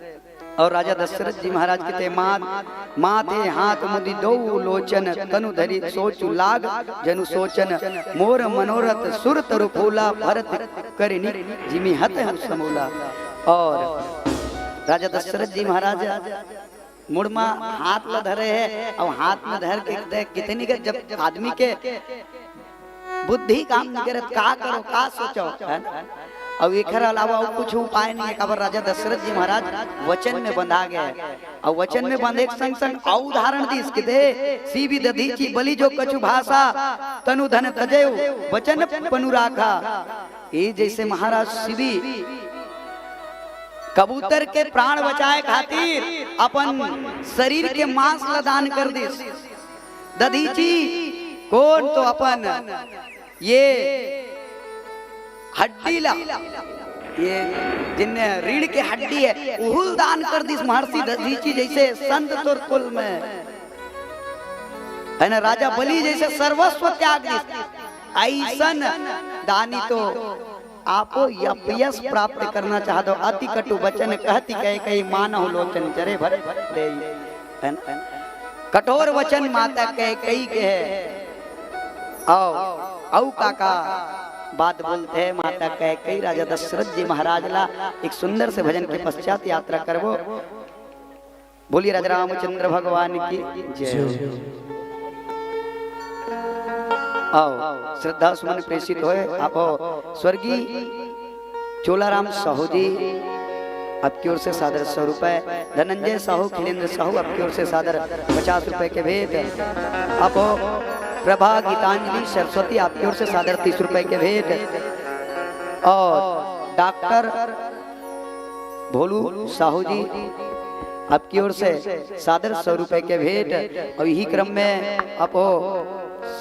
और राजा दशरथ जी महाराज कहते, "मात, माथे हाथ मुदि दो लोचन, तनु धरि सोचु लाग जनु सोचन, मोर मनोरथ सुर तरु फूला, भरत करिनि जिमि हत हु समूला।" और राजा दशरथ जी महाराज मुड़ मा हाथ ल धरे हे, अउ हाथ में धर के देख, कितनी के जब आदमी के बुद्धि काम नहीं करत, का करो, का सोचो, है ना? अउ एकर अलावा अउ कुछ उपाय नहीं है, काबर राजा दशरथ जी महाराज वचन में बंधा गए हे। अउ वचन में बंधे के संग संग अउ उदाहरण दिस के दे, "सीबि दधीचि बलि जो कछु भाषा, तनु धन तजयो वचन पनु राखा।" ये जैसे महाराज सीबी कबूतर के प्राण बचाए खातिर अपन शरीर के मांस ल दान कर दिस। दधीचि कोन तो अपन ये हड्डी ला, ये जिन रीढ़ के हड्डी हे, उहू ल दान कर दिस महर्षि दधीचि जैसे संत तोर कुल में, है ना, राजा बलि जैसे सर्वस्व त्याग दिस। अइसन दानी तो आपो यश प्राप्त करना चाहत हो, अति कटु वचन कहति कैकई, मानहु लोचन जरे भर देई। है ना? कठोर वचन माता कैकई के हे। अउ, अउ का का बात बोलथे माता कैकई राजा दशरथ जी महाराज ला। एक सुंदर से भजन के पश्चात यात्रा करबो। बोलिए राजा रामचंद्र भगवान की जय। आओ, श्रद्धा सुमन प्रेषित होय, आप स्वर्गीय चोलाराम साहू जी आपकी ओर से सादर सौ रुपए, धनंजय साहू, खिलेंद्र साहू आपकी ओर से सादर पचास रुपए के भेंट, आप प्रभा गीतांजलि सरस्वती आपकी ओर से सादर तीस रुपए के भेंट, और डॉक्टर भोलू साहू जी आपकी ओर से सादर सौ रुपए के भेंट। और यही क्रम में आपो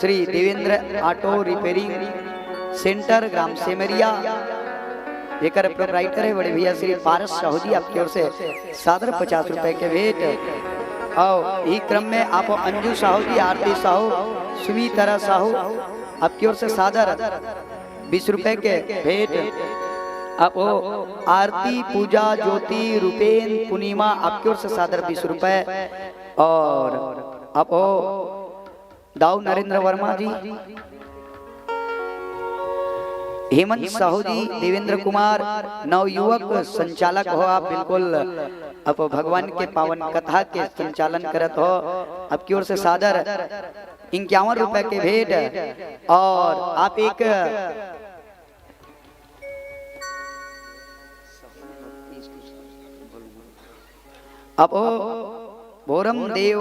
Shri Devendra auto repairing centre ग्राम सेमरिया, जेकर प्रोपराइटर है बड़े भैया श्री पारस साहू जी, आपकी ओर से सादर पचास रुपए के भेंट। और यही क्रम में आपो अंजू साहू जी, आरती साहू, सुमित्रा साहू, आपकी ओर से सादर बीस रुपए के भेंट। आपो आरती, पूजा, ज्योति, रूपेन, पूर्णिमा आपकी ओर से सादर बीस रुपए। और आपो दाऊ नरेंद्र वर्मा जी, हेमंत साहू जी, देवेंद्र कुमार, नवयुवक संचालक हो आप, बिल्कुल आप भगवान के पावन कथा के संचालन करत हो, आपकी ओर से सादर इक्यावन रुपए के भेंट। और आप एक आपो भोरम देव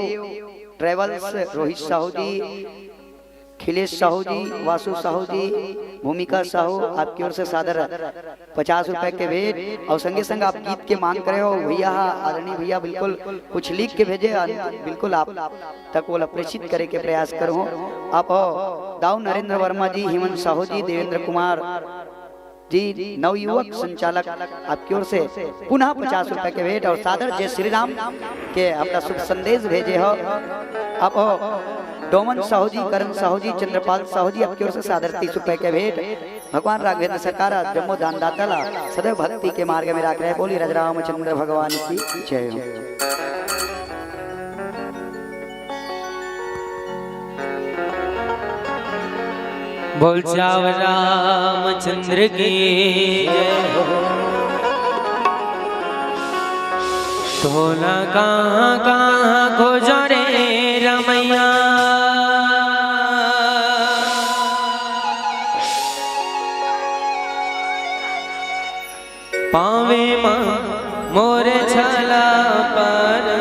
ट्रेवल्स रोहित साहू जी, अखिलेश साहू जी, वासु साहू जी, भूमिका साहू, आपकी ओर से सादर पचास रुपए के भेंट। और संगे संग आप गीत के मांग करे हो भैया, आदरणीय भैया, बिल्कुल कुछ लिख के भेजे, बिल्कुल आप तक वो प्रेषित करे के प्रयास करो। आप हो दाऊ नरेंद्र वर्मा जी, हेमंत साहू जी, देवेंद्र कुमार जी, नवयुवक संचालक, आपकी ओर से पुनः पचास रुपए के भेंट। और सादर जय श्री राम के अपना शुभ संदेश भेजे हो। आप हो डोमन साहू जी, करण साहू जी, चंद्रपाल साहू जी, आपकी ओर से सादर तीस रुपए के भेंट। भगवान राघवेंद्र सरकार जम्मो दानदाता ला सदैव भक्ति के मार्ग में राख रहे। बोलिए राजा रामचंद्र भगवान की जय हो। बोल चाव रामचंद्र की जय हो। तोला कहाँ कहाँ खोजा रे रमैया, पावे मा मोर छाला पर।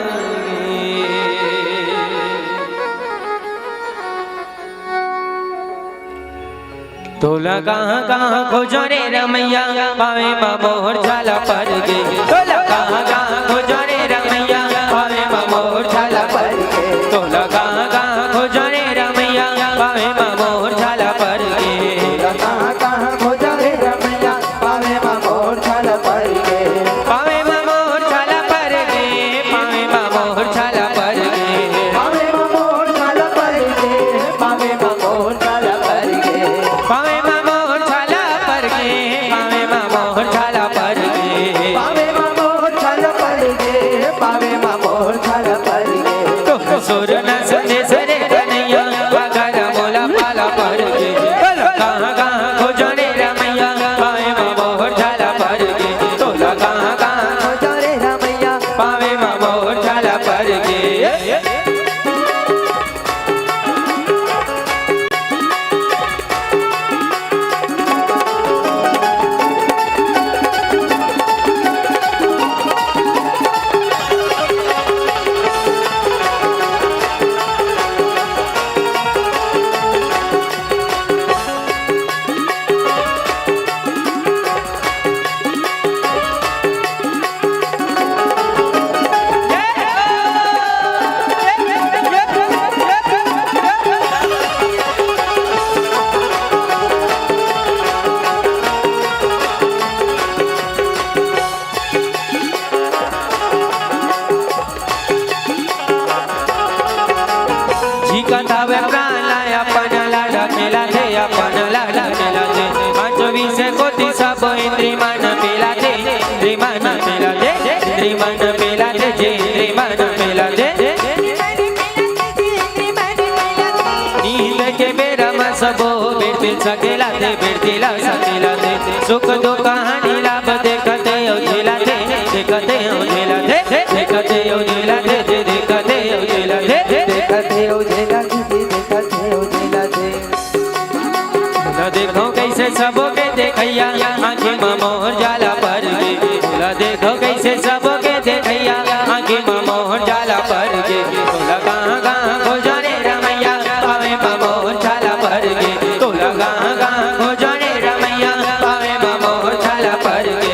तोला कहाँ कहाँ खोजो रे रमैया, पावे मा मोर छाला पर गे। तोला कहाँ कहाँ खोजो रे रमैया, पावे मा मोर छाला पर गे। तोला कहाँ कहाँ खोजो रे रमैया, पावे मा मोर छाला पर गे। कहाँ कहाँ खोजा रे रमैया, पावे मा मोर छाला पर गे। पावे मा मोर छाला पर गे, पावे मा मोर छाला पर गे। पावे मा मोर छाला पर गे, पावे मा मोर छाला पर गे। पावे मा मोर छाला पर गे, पावे मा मोर छाला पर गे। पावे मा मोर छाला पर गे, पावे मा मोर छाला पर गे। तो सुर न संदेश रे कन्हैया, अगर मोला पाला पर गे। कहाँ कहाँ खोजो रे रमैया, पावे मा मोर छाला पर गे। तोला कहाँ कहाँ खोजो रे रमैया, पावे मा मोर छाला पर गे। जी कथावे प्राण ला अपन लाडा मिला थे, अपन लाडा मिला थे। पांचों विषय कोटि सब इंद्री मन मिला थे, इंद्री मन मिला थे, इंद्री मन मिला थे, जे इंद्री मन मिला थे। नींद के बेरा म सबो बिरतिल सकेला थे, बिरतिला सकेला थे। सुख दुख हानि लाभ देखते उझिला थे, देखते उझिला थे, देखते उझिला थे, देखते उझिला थे, देखते उझिला थे, देखते उझिला थे। मोला देखो कइसे सबो के देखइया, आँखी म मोर छाला पर गे। मोला देखो कइसे सबो के देखइया, आँखी म मोर छाला पर गे। तोला कहाँ कहाँ खोजो रे रमैया, पावे म मोर छाला पर गे। तोला कहाँ कहाँ खोजो रे रमैया, पावे म मोर छाला पर गे।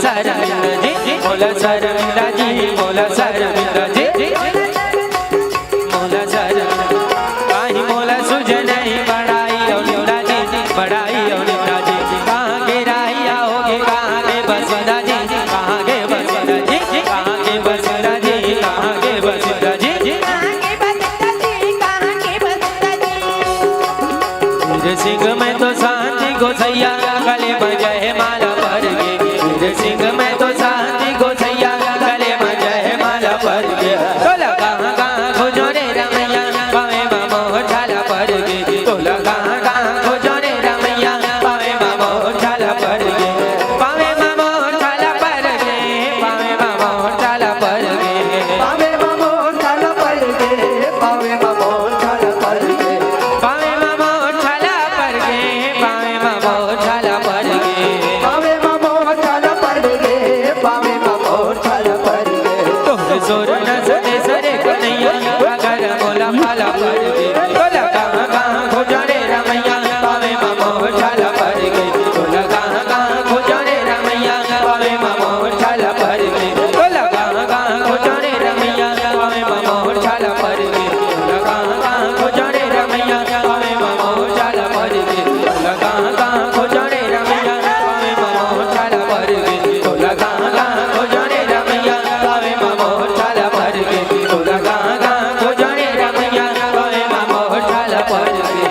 शर्मिंदा जी, मोला शर्मिंदा जी, मोला शर्मिंदा जी, मोला शर्मिंदा। काहीं मोला सुझे नहीं बड़ाई अउ निंदा जी, बड़ाई अउ निंदा जी। कहाँ के रहइया होगे, कहाँ के बसिंदा जी, कहाँ के बसिंदा जी, कहाँ के बसिंदा जी, कहाँ के बसिंदा जी। कहाँ के बसिंदा जी, कहाँ के बसिंदा जी। वीर सिंह मैं तो शांति गोसैया, गले में जयमाला पर गे। वीर सिंह मैं तो शांति गोसैया, गले में जयमाला पर गे। तोला कहाँ कहाँ खोजों रे रमैया, पावे मा मोर छाला पर गे। तोला कहाँ कहाँ खोजों रे रमैया, पावे मा मोर छाला पर गे। पावे मा मोर छाला पर गे, पावे मा मोर छाला पर गे। पावे मा मोर छाला पर गे, पावे मा मोर छाला पर गे। पावे मा मोर छाला पर गे, पावे मा मोर छाला पर गे। पावे मा मोर छाला पर गे, पावे मा मोर छाला पर गे। तोर सुर न सने सरे कन्हैया, अगर मोला पाला पर गे। तोला कहाँ कहाँ खोजों रे रमैया, पावे मा मोर छाला पर गे। तोला कहाँ कहाँ खोजों रे रमैया, पावे मा मोर छाला पर गे। तोला कहाँ कहाँ खोजों रे रमैया, पावे मा मोर छाला पर गे। तोला कहाँ कहाँ खोजों रे रमैया, पावे मा मोर छाला पर गे। तोला कहाँ कहाँ खोजों रे रमैया, पावे मा मोर छाला पर गे। तोला कहाँ कहाँ खोजों रे रमैया, पावे मा मोर छाला पर गे। तोला कहाँ कहाँ खोजों रे रमैया, पावे मा मोर छाला पर गे।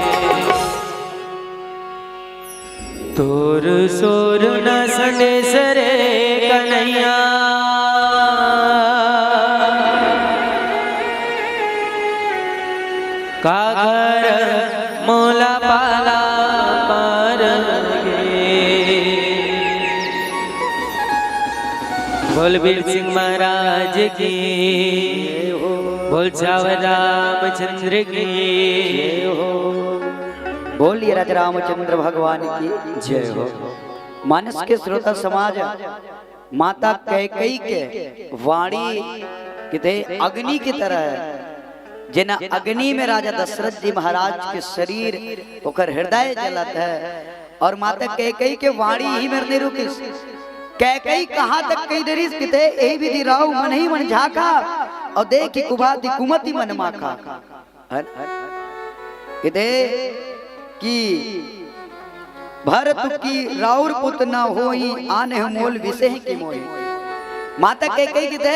तोर सुर न सने सरे कन्हैया, काकर मोला पाला पर गे। बोल बीर सिंह महाराज की, बोल छावर रामचंद्र की। बोलिए राजा रामचंद्र भगवान की जय हो। मानस के श्रोता समाज, माता कैकई के वाणी किते अग्नि की तरह है, जेना अग्नि में राजा दशरथ जी महाराज के शरीर, ओकर हृदय जलत है, और माता कैकई के वाणी ही मेर नहीं रुकिस। कैकई कहाँ तक कहि डरिस किते, एही बिधि राउ मन ही मन झाँका, और देखि कुभाति कुमति मन माखा। है ना? किते कि भरत की राउर पुत्र न होई, आनेह मोल विसेह की मोही। माता कैकई किते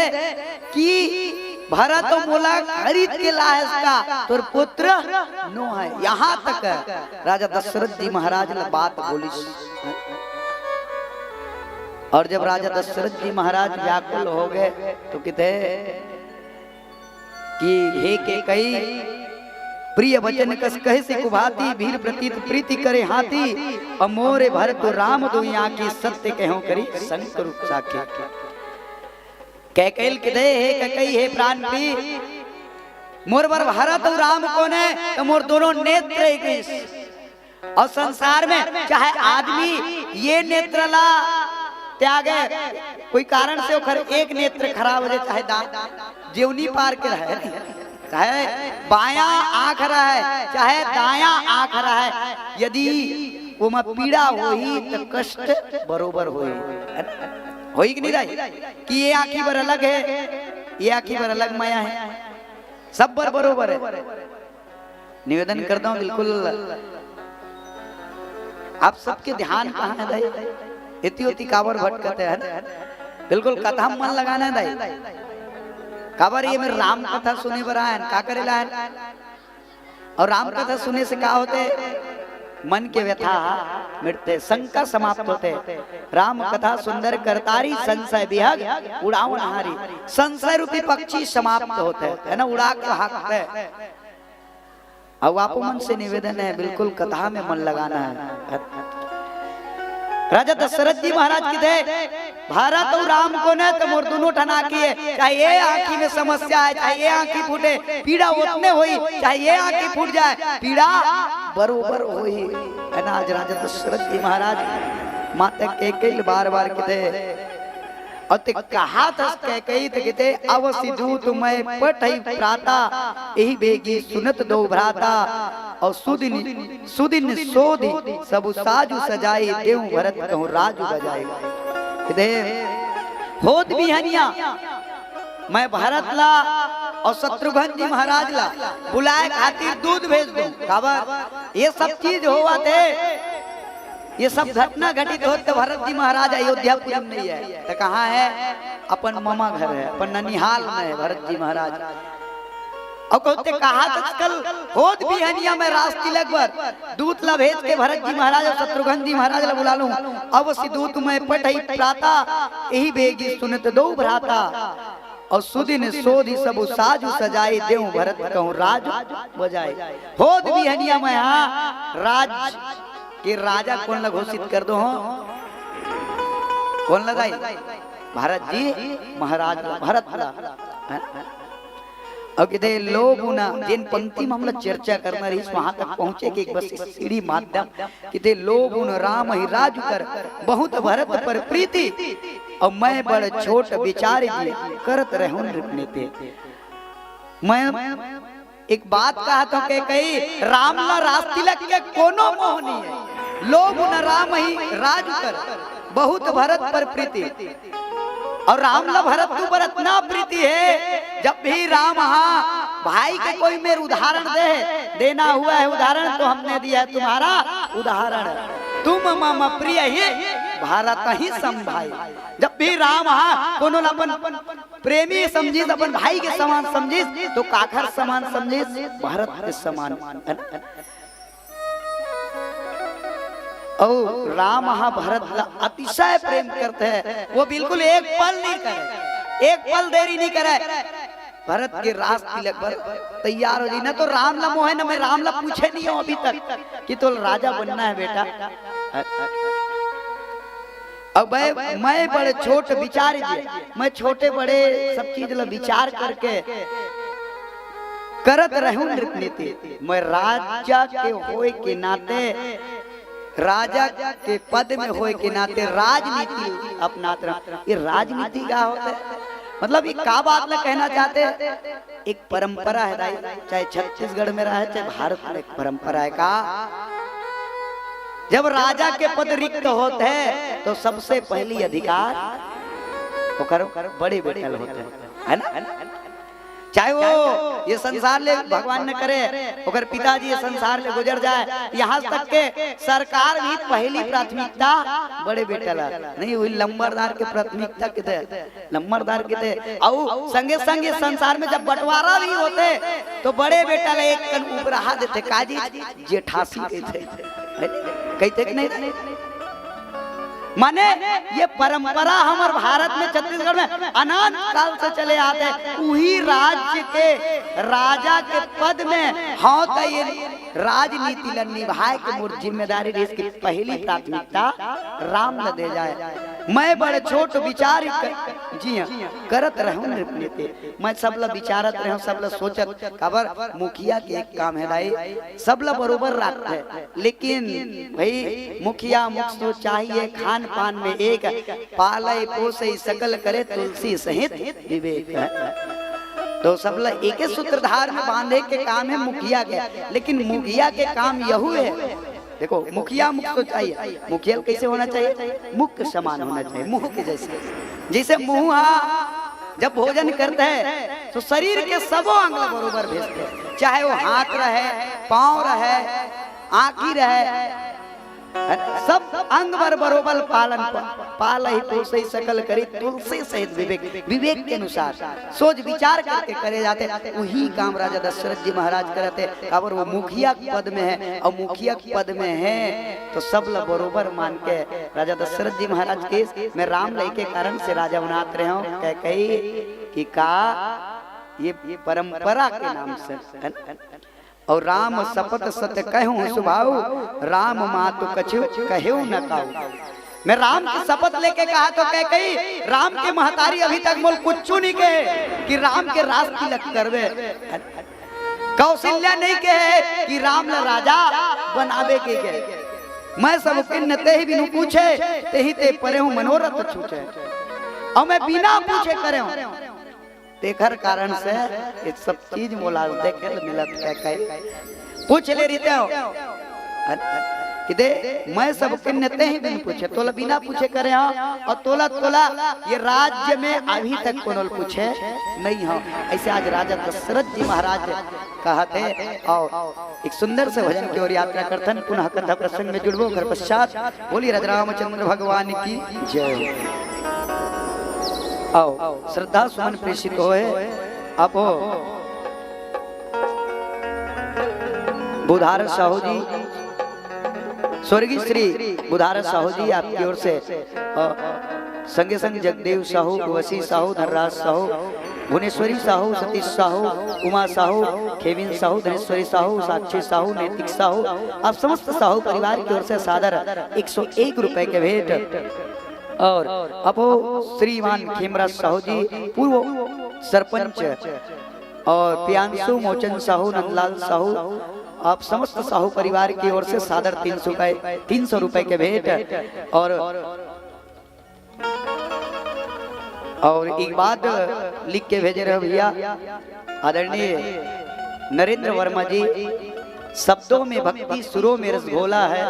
कि भरत मोला खरीद के लायस का, तोर पुत्र नो है। यहाँ तक राजा दशरथ जी महाराज ने बात बोलिस। और जब राजा दशरथ जी महाराज व्याकुल हो गए तो किते कि हे कैकई, प्रिय वचन कस कहे से कुभाती, वीर प्रतीत प्रीति करे हाथी, और मोरे भरत राम दुइ आँखी, सत्य कहों करी संग रूप साखी। कैकई ल किते, हे कैकई, हे प्राण प्रिय, मोर बर भरत अउ राम कोन है, तो मोर दोनों नेत्र एक इस। और संसार में चाहे आदमी ये नेत्र ला त्यागे, कोई कारण से ओकर एक नेत्र खराब हो जाए, चाहे दा-, जेवनी पार के रहे, चाहे बायां आंख रहे, चाहे दायां आंख रहे, यदि ओमा पीड़ा होही तो कष्ट बरोबर होही, है ना? होही कि नहीं रही कि ये आंखी बर अलग है, ये आंखी बर अलग माया है, सब बर बरोबर है। निवेदन करता हूँ, बिल्कुल आप सबके ध्यान कहाँ है दाई? एती ओती काबर भटकत है, है ना? बिल्कुल कथा में मन लगाना है दाई। काबर ये मेर राम कथा सुने बर आए हैं, का करे ला आए हैं? और राम कथा सुने से का होथे? मन के व्यथा मिटथे, शंका समाप्त होथे। राम कथा सुंदर करतारी, संशय विहग उड़ावन हारी। संशय रूपी पक्षी समाप्त होथे, है ना, उड़ा के भागथे। अब आपो मन से निवेदन है, बिल्कुल कथा में मन लगाना है। राजा दशरथ जी महाराज किथे, भरत अउ राम कोन है, तो मोर दोनों ठन आँखी है, चाहे ये आँखी में समस्या है, चाहे ये आँखी फूटे, पीड़ा ओतने होही, चाहे ये आँखी फूट जाए, पीड़ा बरोबर होही। है ना, आज राजा दशरथ जी महाराज माता कैकई ल बार बार किथे, अउ ते कहाथस कैकई, ते किथे, अवसि दूत मय पठई प्राता, एहि बेगी सुनत दोउ भ्राता। अउ सुदिन, सुदिन सोधि सबु साजु सजाई, देउँ भरत कहूँ राजु बजाई। दे, होत बिहनिया मैं भरत ला अउ शत्रुघ्न जी महाराज ला बुलाए खातिर दूत भेज दूं। काबर ये सब चीज होवत हे, ये सब घटना घटित होत त भरत जी महाराज अयोध्यापुरी म नइ हे, त कहाँ हे? अपन ममा घर हे, अपन ननिहाल म हे भरत जी महाराज। अउ कहते कहा आजकल होत बिहनिया मैं रास तिलक बर दूत ला भेज के भरत जी महाराज अउ शत्रुघ्न जी महाराज ला बुला लूं। अवसि दूत मैं पठई प्राता, एहि बेगी सुनत दो भ्राता। अउ सुदिन सोधि सबु साजु सजाए, देहूं भरत कहूं राज बजाए। होत बिहनिया मैं हा राज के राजा कोन ला घोषित कर दो हो? कोन ला दाई? भरत जी महाराज ला, भरत ला। अउ किते लोभ न, जेन पंक्ति म हमला चर्चा करना रहिस, वहां तक पहुंचे के एक बस सीढ़ी माध्यम। किते लोभ न राम ही राजु कर, बहुत भरत पर प्रीति। अउ मैं बड़ छोट बिचारि जी, करत रहूं नृप नीति। मैं एक बात कहत हों के कही, राम ला रास तिलक के कोनो मोह नइ हे। लोभ न राम ही राजु कर, बहुत भरत पर प्रीति। अउ राम ला भरत के ऊपर अतना प्रीति हे, जब भी राम हा भाई के कोई मेर उदाहरण दे, देना हुआ है उदाहरण, तो हमने दिया है तुम्हारा उदाहरण। तुम मम प्रिय ही भरत ही सम भाई। जब भी राम हा कोनो ला अपन प्रेमी समझिस, अपन भाई के समान समझिस, तो काखर समान समझिस? भरत के समान। अउ राम हा भरत ला अतिशय प्रेम करथे, वो बिल्कुल एक पल नइ करे, एक पल देरी नइ करे। भरत के रास तिलक बर तैयार हो जाही। न तो राम ला मोहे, न मैं राम ला पूछे नइ हों अभी तक कि तोला राजा बनना हे बेटा। अउ मैं, मैं बड़े छोट बिचारि जी, मैं छोटे बड़े सब चीज ला बिचार करके करत रहूं नृप नीति। मैं राजा के होय के नाते, राजा के पद में होय के नाते राजनीति अपनात रहूं। ये राजनीति का होथे? मतलब ये का बात ला कहना चाहथे? एक परंपरा हे दाई, चाहे छत्तीसगढ़ में रहे, चाहे भारत में, एक परंपरा हे का, जब राजा के पद रिक्त होथे, तो सबसे पहली अधिकार ओकर बड़े बेटा ल होथे, हे ना? चाहे वो ये संसार ले, भगवान न करे, ओकर पिताजी ये संसार ले गुजर जाए, यहाँ तक के सरकार भी पहली प्राथमिकता बड़े बेटा ला नइ होही, लंबरदार के प्राथमिकता किथे, लंबरदार किथे। अउ संगे संगे संसार में जब बंटवारा भी होथे, तो बड़े बेटा ला एक कन उपराहा देथे, काजी जेठासी कहिथे, कहिथे कि नहीं? माने ये परंपरा हमर भारत में, छत्तीसगढ़ में अनंत काल से चले आत हे। उही राज्य के राजा के पद में हों त ये राजनीति ल निभाए के मोर जिम्मेदारी रहिस कि पहली प्राथमिकता राम ल दे जाए। मैं बड़ छोट बिचार क-, जी हाँ, करत रहूं नृप नीति। मैं सब ल बिचारत रहूं, सब ल सोचत, काबर मुखिया के एक काम हे दाई, सब ल बरोबर राखथे, लेकिन भाई मुखिया मुख सो चाहिए खान पान में एक, पालय पोसय सकल करे तुलसी सहित विवेक। तो सब ल एके सूत्रधार में बांधे के काम हे मुखिया के, लेकिन मुखिया के काम यहू हे। देखो, मुखिया मुख सो चाहिए, मुखिया कैसे होना चाहिए? मुख के समान होना चाहिए, मुंह के जैसे। जैसे मुंह हा जब भोजन करथे तो शरीर के सबो अंग ल बरोबर भेजथे, चाहे वो हाथ रहे, पांव रहे, आंखी रहे, सब अंग बर बरोबर पालन प-, पालय पोसय सकल करी तुलसी सहित विवेक, विवेक के अनुसार सोच विचार करके करे जाथे। उही काम राजा दशरथ जी महाराज करथे, काबर वो मुखिया के पद में हे, अउ मुखिया के पद में हे तो सब ल बरोबर मान के राजा दशरथ जी महाराज कहिस, मैं राम ल एके कारण से राजा बनात रहेंव, कह कही कि का ये परंपरा के नाम से, हे ना? अउ राम सपत सत कहूं सुभाऊ, राम मातु कछु कहेउ न काऊ। मैं राम के सपत लेके कहा तो कह कही, राम के महतारी अभी तक मोल कुछु नहीं कहे कि राम के रास तिलक करबे। कौशल्या नहीं कहे कि राम ल राजा बनावे के कहे। मैं सब किन्न तेहि बिनु पूछे, तेहि ते परेहूं मनोरथ छूछे। अउ मैं बिना पूछे करेंव। तेखर कारण से ये सब चीज मोला देखे ल मिलत हे कहे। पूछ ले रहितेंव। कि दे, मैं सब किन्ने ते ही बिन पूछे, तोला बिना पूछे करे हंव, अउ तोला, तोला ये राज्य में अभी तक कोनो ल पूछे नइ हंव। अइसे आज राजा दशरथ जी महाराज कहत हे, अउ एक सुंदर से भजन के ओर यात्रा करथन। पुनः कथा प्रसंग में जुड़बो, ओकर पश्चात बोलिए राजा रामचंद्र भगवान की जय। अउ श्रद्धा सुमन प्रेषित होए, आपो बुधार साहू जी, स्वर्गीय श्री बुधार साहू जी, आपकी ओर से, अ, संगे संग जगदेव साहू, उर्वशी साहू, धनराज साहू, भुवनेश्वरी साहू, सतीश साहू, उमा साहू, खेविन साहू, धनेश्वरी साहू, साक्षी साहू, नैतिक साहू, आप समस्त साहू परिवार की ओर से सादर एक सौ एक रुपए के भेंट। अउ आपो श्रीमान खेमराज साहू जी, पूर्व सरपंच, अउ प्रियांशु मोचन साहू, नंदलाल साहू, आप समस्त साहू परिवार की ओर से सादर तीन सौ रुपए, तीन सौ रुपए के भेंट। अउ, अउ एक बात लिख के भेजे रहे भैया, आदरणीय नरेंद्र वर्मा जी, शब्दों में भक्ति, सुरों में रस घोला है,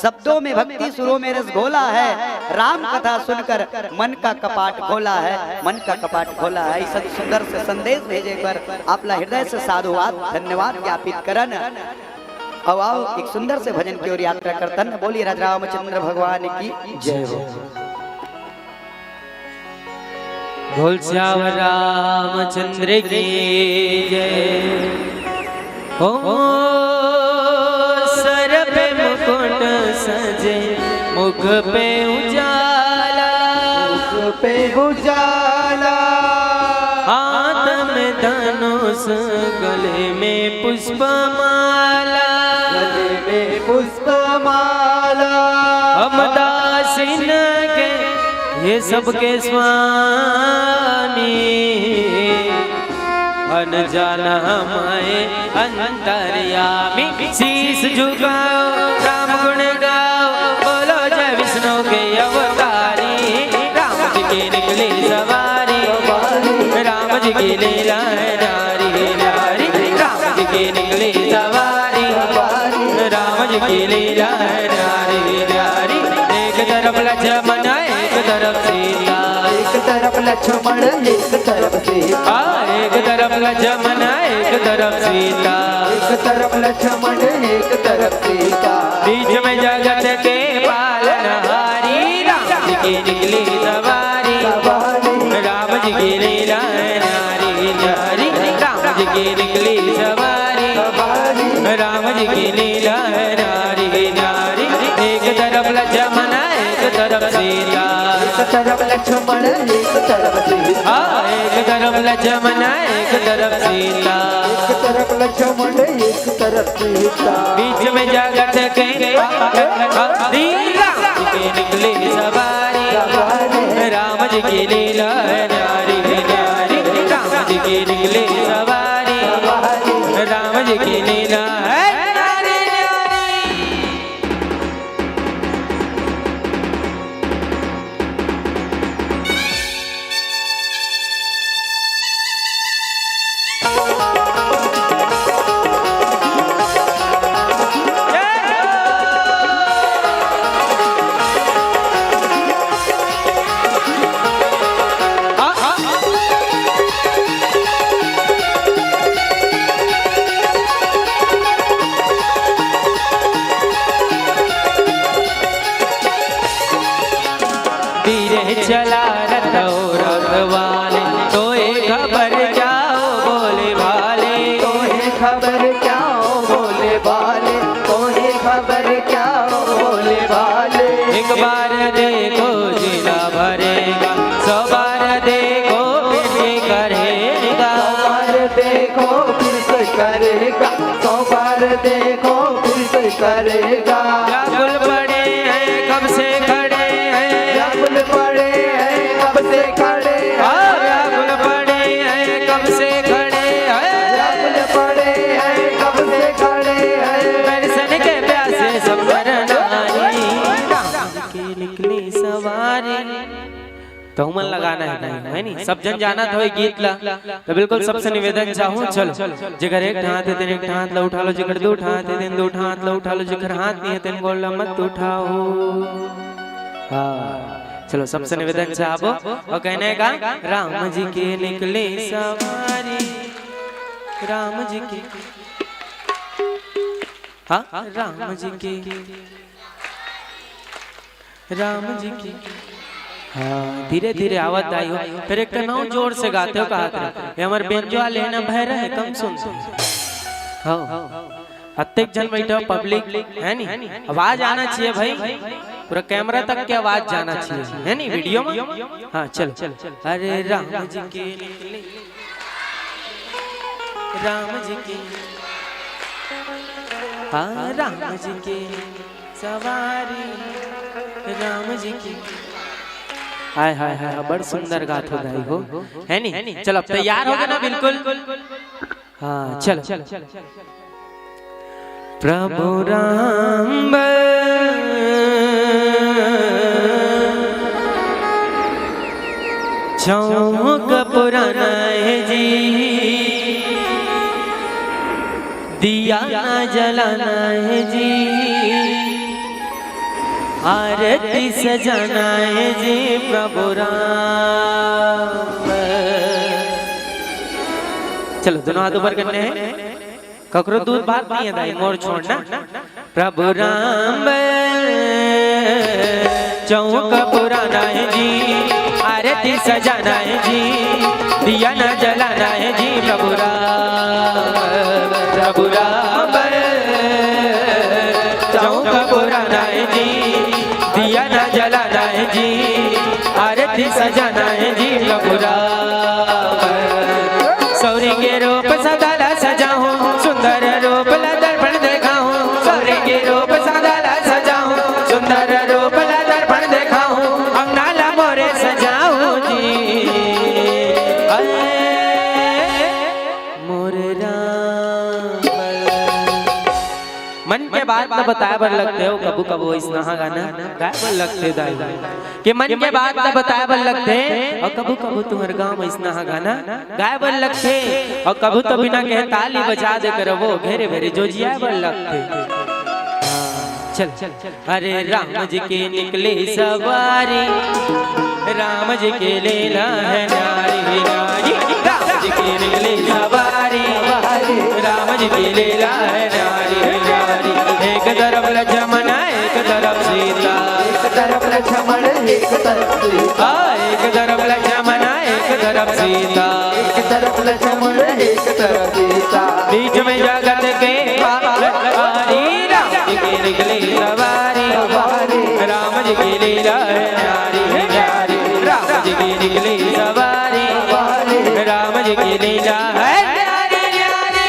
शब्दों में भक्ति, सुरों में रस घोला है। राम कथा सुनकर मन का कपाट खोला है, मन का कपाट खोला है। अइसन सुंदर से संदेश भेजे बर आप ला हृदय से साधुवाद, धन्यवाद ज्ञापित करन। अउ आओ, एक सुंदर से भजन की ओर यात्रा करथन। बोलिए राजा रामचंद्र भगवान की जय हो। बोल सियावर रामचंद्र की जय। ओ सर पे मुकुट सजे, मुख पे उजाला, मुख पे उजाला। हाथ में धनुष, गले में पुष्पमाला, गले में पुष्पमाला। हम दासिन के ये सबके स्वामी, अनजान हमारे अंतर्यामी। शीश झुकाओ, राम गुण गाओ, बोलो जय विष्णु के अवतारी। राम जी की निकली सवारी, राम जी की लीला है न्यारी न्यारी। राम जी की निकली सवारी, राम जी की लीला है न्यारी न्यारी। एक तरफ लक्ष्मण, एक तरफ सीता, एक तरफ लक्ष्मण, एक तरफ सीता। हाँ, एक तरफ लक्ष्मण, एक तरफ सीता, एक तरफ लक्ष्मण, एक तरफ सीता। बीच में जगत के पालनहारी, राम जी की निकली सवारी, सवारी। राम जी की लीला है न्यारी न्यारी। राम जी की निकली सवारी, सवारी। राम जी की लीला है न्यारी न्यारी। एक तरफ लक्ष्मण, एक तरफ सीता, एक तरफ लक्ष्मण, एक तरफ सीता। हाँ, एक तरफ लक्ष्मण, एक तरफ सीता, एक तरफ लक्ष्मण, एक तरफ सीता। बीच में जगत के, हाँ, हाँ, हाँ, राम जी की निकली सवारी, सवारी। राम जी की लीला है न्यारी न्यारी। राम जी की निकली सवारी, सवारी। राम जी की लीला है न्यारी न्यारी। धीरे चला रथ ओ रथ वाले, तोहे खबर क्या हो भोले भाले। तोहे खबर क्या हो भोले भाले, तोहे खबर क्या हो भोले भाले। एक बार देखो जीना भरेगा, सौ बार देखो फिर से करेगा। सौ बार देखो फिर से करेगा, सौ बार देखो फिर से करेगा। व्याकुल पड़े हैं कब से खड़े हैं, व्याकुल पड़े हैं कब से खड़े हैं। हाँ, व्याकुल पड़े हैं कब से खड़े हैं, व्याकुल पड़े हैं कब से खड़े हैं। दर्शन के प्यासे सब नर नारी, राम जी की निकली सवारी। तो हम मन लगाना है, नहीं, है नहीं? सब जन जानत होय गीत ला, तो बिल्कुल सबसे निवेदन चाहूँ, चलो, जेकर एक हाथ हे, तेन एक हाथ ला उठा लो, जेकर दू हाथ हे, तेन दू हाथ ला उठा लो, जेकर हाथ नहीं हे, तेन गोड़ ला मत उठाओ। हाँ, चलो, सबसे निवेदन चाहबो, अउ कहना हे का, राम जी के निकले सवारी, राम जी के, हाँ, राम जी के, राम जी के। हाँ, धीरे धीरे आवत दाई हो, फेर एक ठन अउ जोर से गाते हो, कहत रहे, ये हमर बेंजो वाले हे ना, भैरा हे, कम सुनथे। हाँ, अतेक झन बइठे हो, पब्लिक हे नी, आवाज आना चाहिए भाई, पूरा कैमरा तक के आवाज जाना चाहिए, हे नी, वीडियो में। हाँ, चलो। अरे राम जी के निकले, राम जी के, हाँ, राम जी के सवारी, राम जी के। हाय, हाय, हाय, बड़ सुंदर गात हो दाई हो, हे नी? चलो, अब तैयार हो गए ना बिल्कुल? हाँ, चलो। प्रभु राम चौक पुराना है जी, दिया ना जलाना है जी, आरती सजाना है जी प्रभु राम। चलो, दोनों हाथ ऊपर करने हैं। ककरो दूध भात नहीं है दाई, मोर छोड़ना। प्रभु राम चौक पुराना है जी, आरती सजाना है जी, दिया ना जलाना है जी प्रभु राम। प्रभु राम चौक पुराना है जी, दिया ना जलाना है जी, आरती सजाना है जी प्रभु राम। सौरी के रूप सदा ला सजाहूँ, सुंदर रूप ला दर्पण देखाहूँ। सौरी के रूप सदा ला सजाहूँ, सुंदर रूप ला दर्पण देखाहूँ। अंगना ला मोरे सजाहूँ जी, अरे मोरे राम। मन के बात ल बताए बर लगथे हो, कभू कभू अइसना गाना गाए बर लगथे दाई। के मन के बात ल बताए बर लगथे, अउ कभू कभू तुंहर गाँव म अइसना गाना गाए बर लगथे, अउ कभू तो बिना कहे ताली बजा दे करबो, घेरे भेरे जोजियाए बर लगथे। हाँ, चल। अरे राम जी के निकले सवारी, राम जी के लीला है न्यारी न्यारी। राम जी के निकले सवारी, राम जी के लीला है न्यारी न्यारी। एक तरफ लक्ष्मण, एक तरफ सीता। एक तरफ लक्ष्मण, एक तरफ सीता। हाँ, एक तरफ लक्ष्मण, एक तरफ सीता। एक तरफ लक्ष्मण, एक तरफ सीता। बीच में जगत के पावन, हरी राम जी के निकले सवारी। राम जी की लीला है न्यारी न्यारी। राम जी की निकले सवारी। राम जी की लीला है न्यारी न्यारी।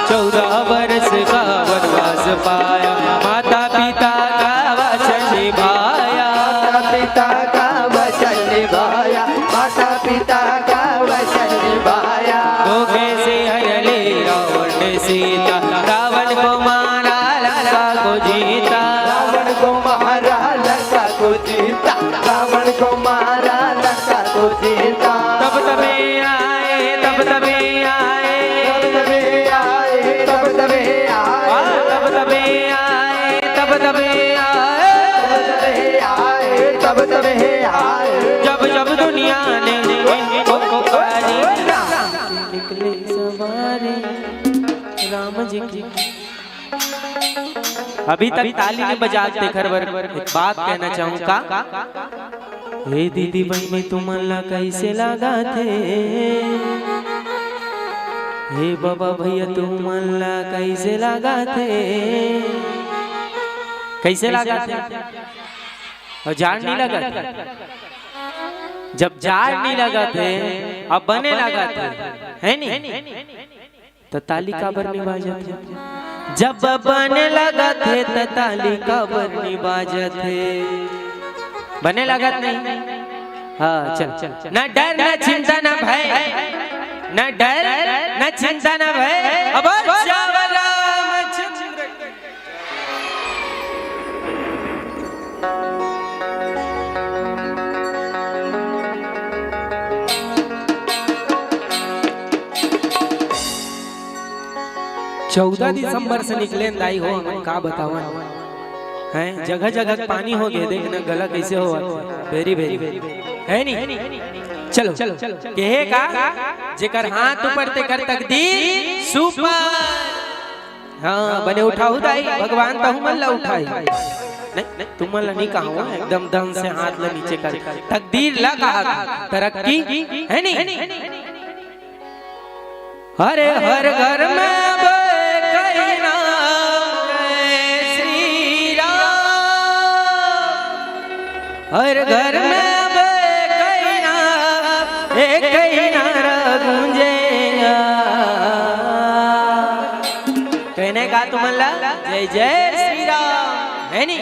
चौदह बरस का वनवास पाया, माता पिता का वचन निभाया। माता पिता का वचन निभाया, माता पिता का वचन निभाया। धोखे से हर ले रावण ने सीता, रावण को मारा लंका को जीता। रावण को मारा लंका को जीता, रावण को मारा लंका को जीता। तब तबे आए, तब तबे आए। तब तबे आए, तब तबे आए। हाँ, तब तबे आए, तब तबे आए। तब तबे आए, तब तबे आए। जब जब दुनिया ने इनको पुकारी। निकले सवारी राम जी की। अभी तक ताली नहीं बजात, तेखर बर एक बात कहना चाहूँ का। हे दीदी बहिनी तुमन ला कइसे लागत हे? हे बाबा भैया तुमन ला कइसे लागत हे? कइसे लागत हे? अउ जाड़ नइ लगत हे? जब जाड़ नइ लगत हे, अब बने लगत हे, हे नी? त ताली काबर नइ बाजत हे? जब बने लगत हे, त ताली काबर नइ बाजत हे? बने लगत नहीं? हाँ, चल। न डर, न चिंता, न भय। न डर, न चिंता, न भय। अब जावल रामचंद्र के। चौदह दिसंबर से निकले दाई हो, हमन का बतावन। हैं, जगह जगह पानी हो गए, देख ना गला कैसे हो, बेरी बेरी, हे नी? चलो, केहे का, जेकर हाथ ऊपर तेकर तकदीर सुपर। हाँ, बने उठाहू दाई, भगवान तहू मन ला उठाही। नहीं, तुमन ला नहीं कहूँ, एकदम दन से हाथ ला नीचे कर, तकदीर ला कहा, तरक्की, हे नी? अरे हर घर में अब कही नाम जय श्री राम, हर घर में अब कही नाम, एक ही नारा गूंजेगा। कहने का तुमन ला जय जय श्री राम, हे नी?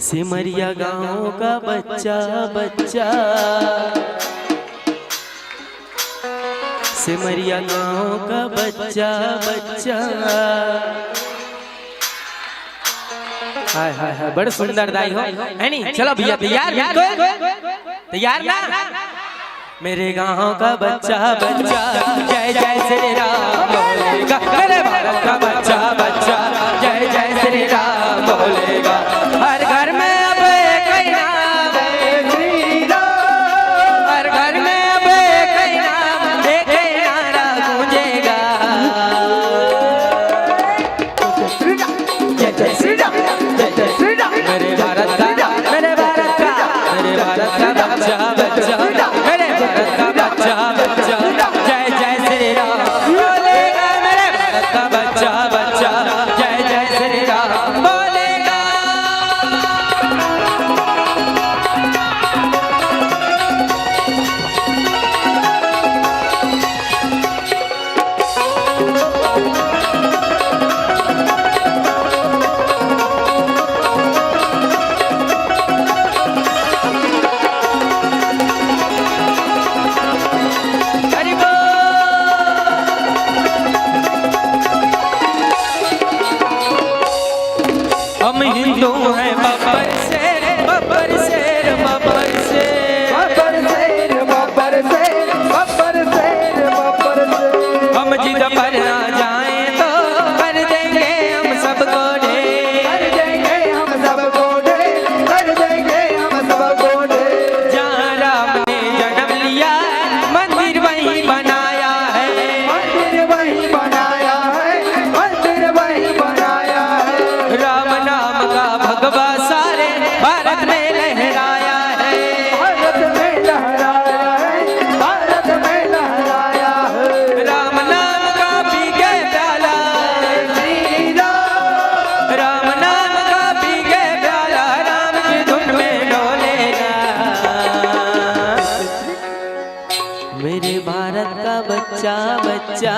सिमरिया गांव का बच्चा बच्चा, सिमरिया गांव का बच्चा बच्चा। हाय हाय हाय, बड़ सुंदर दाई हो, हे नी? चलो भैया, तैयार बिल्कुल? तैयार ना? मेरे गांव का बच्चा बच्चा जय जय श्री राम बोलेगा, मेरे भारत का बच्चा बच्चा जय जय श्री राम बोलेगा। हर घर में अब एक ही नाम है श्री राम, हर घर में अब एक ही नाम, एक ही नारा गूंजेगा। जय जय श्री राम, जय जय श्री राम, जय जय श्री राम। मेरे भारत का, मेरे भारत का, मेरे भारत का बच्चा बच्चा, मेरे भारत का बच्चा बच्चा, जय जय श्री राम बोलेगा। मेरे भारत का बच्चा बच्चा जय जय श्री राम बोलेगा। हरि बोल। हम हिंदू हैं बब्बर शेर, बब्बर शेर, बब्बर शेर। बब्बर शेर, बब्बर शेर, बब्बर शेर, बब्बर शेर। हम जिद पर आ जाएं तो कर देंगे हम सबको ढेर। कर देंगे हम सबको ढेर, कर देंगे हम सबको ढेर। जहाँ राम ने जन्म लिया, मंदिर वहीं बनाया है। मंदिर वहीं बनाया है, मंदिर वहीं बनाया है। राम नाम का भगवा सारे भारत में लहराया है। भारत में लहराया है, भारत में लहराया है। राम नाम का पी के प्याला, श्री राम। राम नाम का पी के प्याला, राम की धुन में डोलेगा। मेरे भारत का बच्चा बच्चा,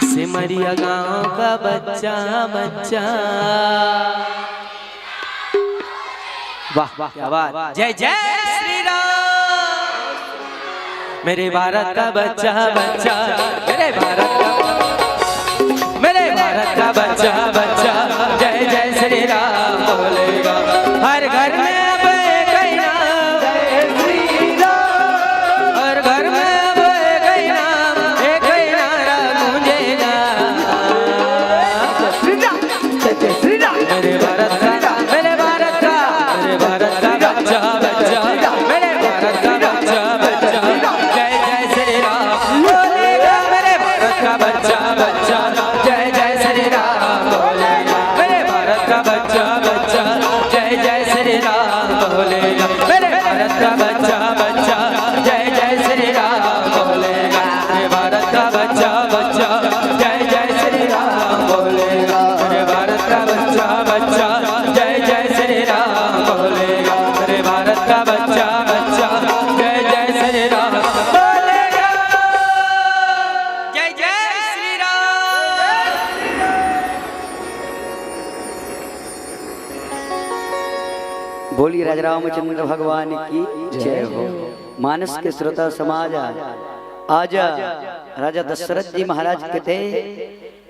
सिमरिया गांव का बच्चा बच्चा। वाह, क्या बात। जय जय श्री राम। मेरे भारत का बच्चा बच्चा, मेरे भारत का, मेरे भारत का बच्चा बच्चा, जय जय श्री राम बोलेगा। हर घर में अब एक ही नाम, हर घर में अब एक ही नाम, एक ही नारा गूंजेगा। श्री राम, जय जय श्री राम। मेरे भारत का, मेरे भारत का, मेरे भारत का बच्चा बच्चा, मेरे भारत का बच्चा बच्चा, जय जय श्री राम बोलेगा। मेरे भारत का बच्चा बच्चा, जय जय श्री राम बोलेगा। मेरे भारत का बच्चा बच्चा, जय जय श्री राम बोलेगा। मेरे भारत का बच्चा बच्चा, जय जय श्री राम बोलेगा। मेरे भारत का बच्चा बच्चा, जय जय श्री राम बोलेगा। मेरे भारत का बच्चा बच्चा जय जय श्री राम बोलेगा, अरे भारत का बच्चा बच्चा जय जय श्री राम बोलेगा। जय जय श्री राम। बोलिए राजा रामचंद्र भगवान की जय हो। मानस के श्रोता समाज, आज राजा दशरथ जी महाराज कथे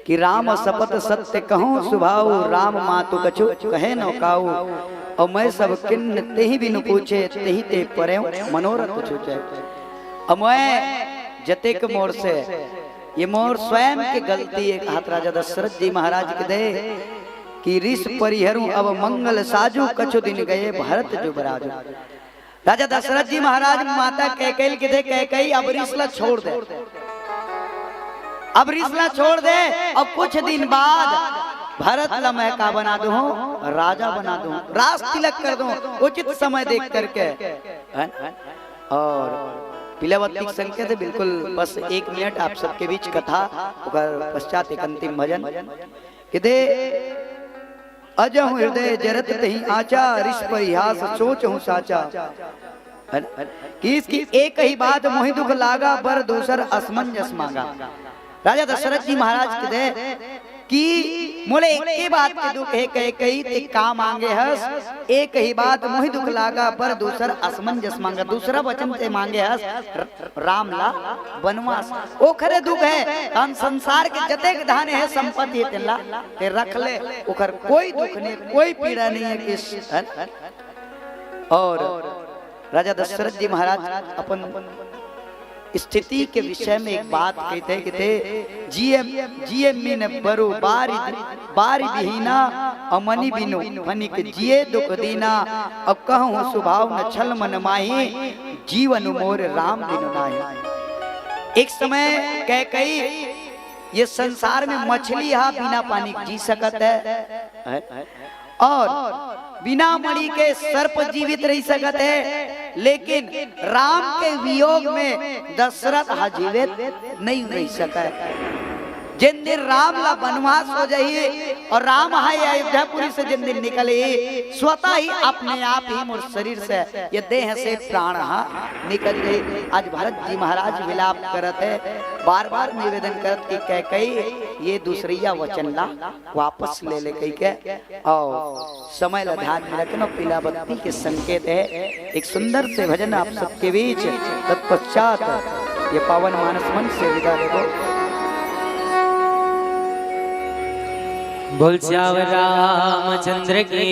कि राम सपथ सत्य कहूँ सुभाऊ, राम मातु कछु कहे न काऊ। और मैं सब किन्न तेहि बिनु पूछे, तेहि ते परेउ मनोरथ छूछे। और मैं जतेक मोर से, ये मोर स्वयं के गलती एक हाथ राजा दशरथ जी महाराज के दे कि रिस परिहरु अब मंगल साजु, कछु दिन गए भरत जुबराजु। राजा दशरथ जी महाराज माता कैकेयी ल कथे, कैकेयी अब रिस ला छोड़ दे, अब रिस ला छोड़ दे, और कुछ दिन बाद भरत ला मैं का बना दूँ, राजा बना दूँ, राज तिलक कर दूँ, उचित समय देख करके, है ना? और पीला बत्ती के संकेत है, बिल्कुल बस एक मिनट आप सबके बीच कथा, ओकर पश्चात एक अंतिम भजन। कथे, अजहु हृदय जरत तही आचा, रिस परिहास सोचहु साचा। है ना? कि इसकी एक ही बात मोहि दुख लागा, बर दूसर असमंजस मांगा। राजा दशरथ जी महाराज कथे कि मोला एके बात के दुख हे, कैकेयी ते का मांगे हस, एक ही बात मोहि दुख लागा, बर दूसर असमंजस मांगा। दूसरा वचन ते मांगे हस, राम ला बनवास। ओखरे दुख हे, हम संसार के जतेक धन हे, संपत्ति हे, तेला ते रख ले, ओखर कोई दुख नहीं, कोई पीड़ा नहीं है किस, है ना? और राजा दशरथ जी महाराज अपन स्थिति के विषय में एक बात कथे, कथे, "जिए, जिए मिन बरु बारी, बारी बिहीना, अमनि बिनु फनिक जिए दुख दीना, अब कहूँ सुभाव न छल मन माही, जीवन मोर राम बिनु नाही।" एक समय कैकेयी, ये संसार में मछली हा बिना पानी जी सकत है, है? और बिना मणि के सर्प जीवित रह सकत है, लेकिन राम के वियोग में दशरथ हा जीवित नहीं रह सकत। जिन दिन राम ला बनवास हो जाही और राम हा ये अयोध्यापुरी से जिन दिन निकलही, स्वतः ही अपने आप ही मोर शरीर से, ये देह से प्राण हा निकल जाही। आज भरत जी महाराज विलाप करत है, बार बार निवेदन करत कि कैकेयी ये दूसरैया वचन ला वापस ले ले कहि के, और समय ला ध्यान में रखना, पीला बत्ती के संकेत है। एक सुंदर से भजन आप सबके बीच, तत्पश्चात ये पावन मानस मंच से विदा लेबो। बोल सियावर रामचंद्र की,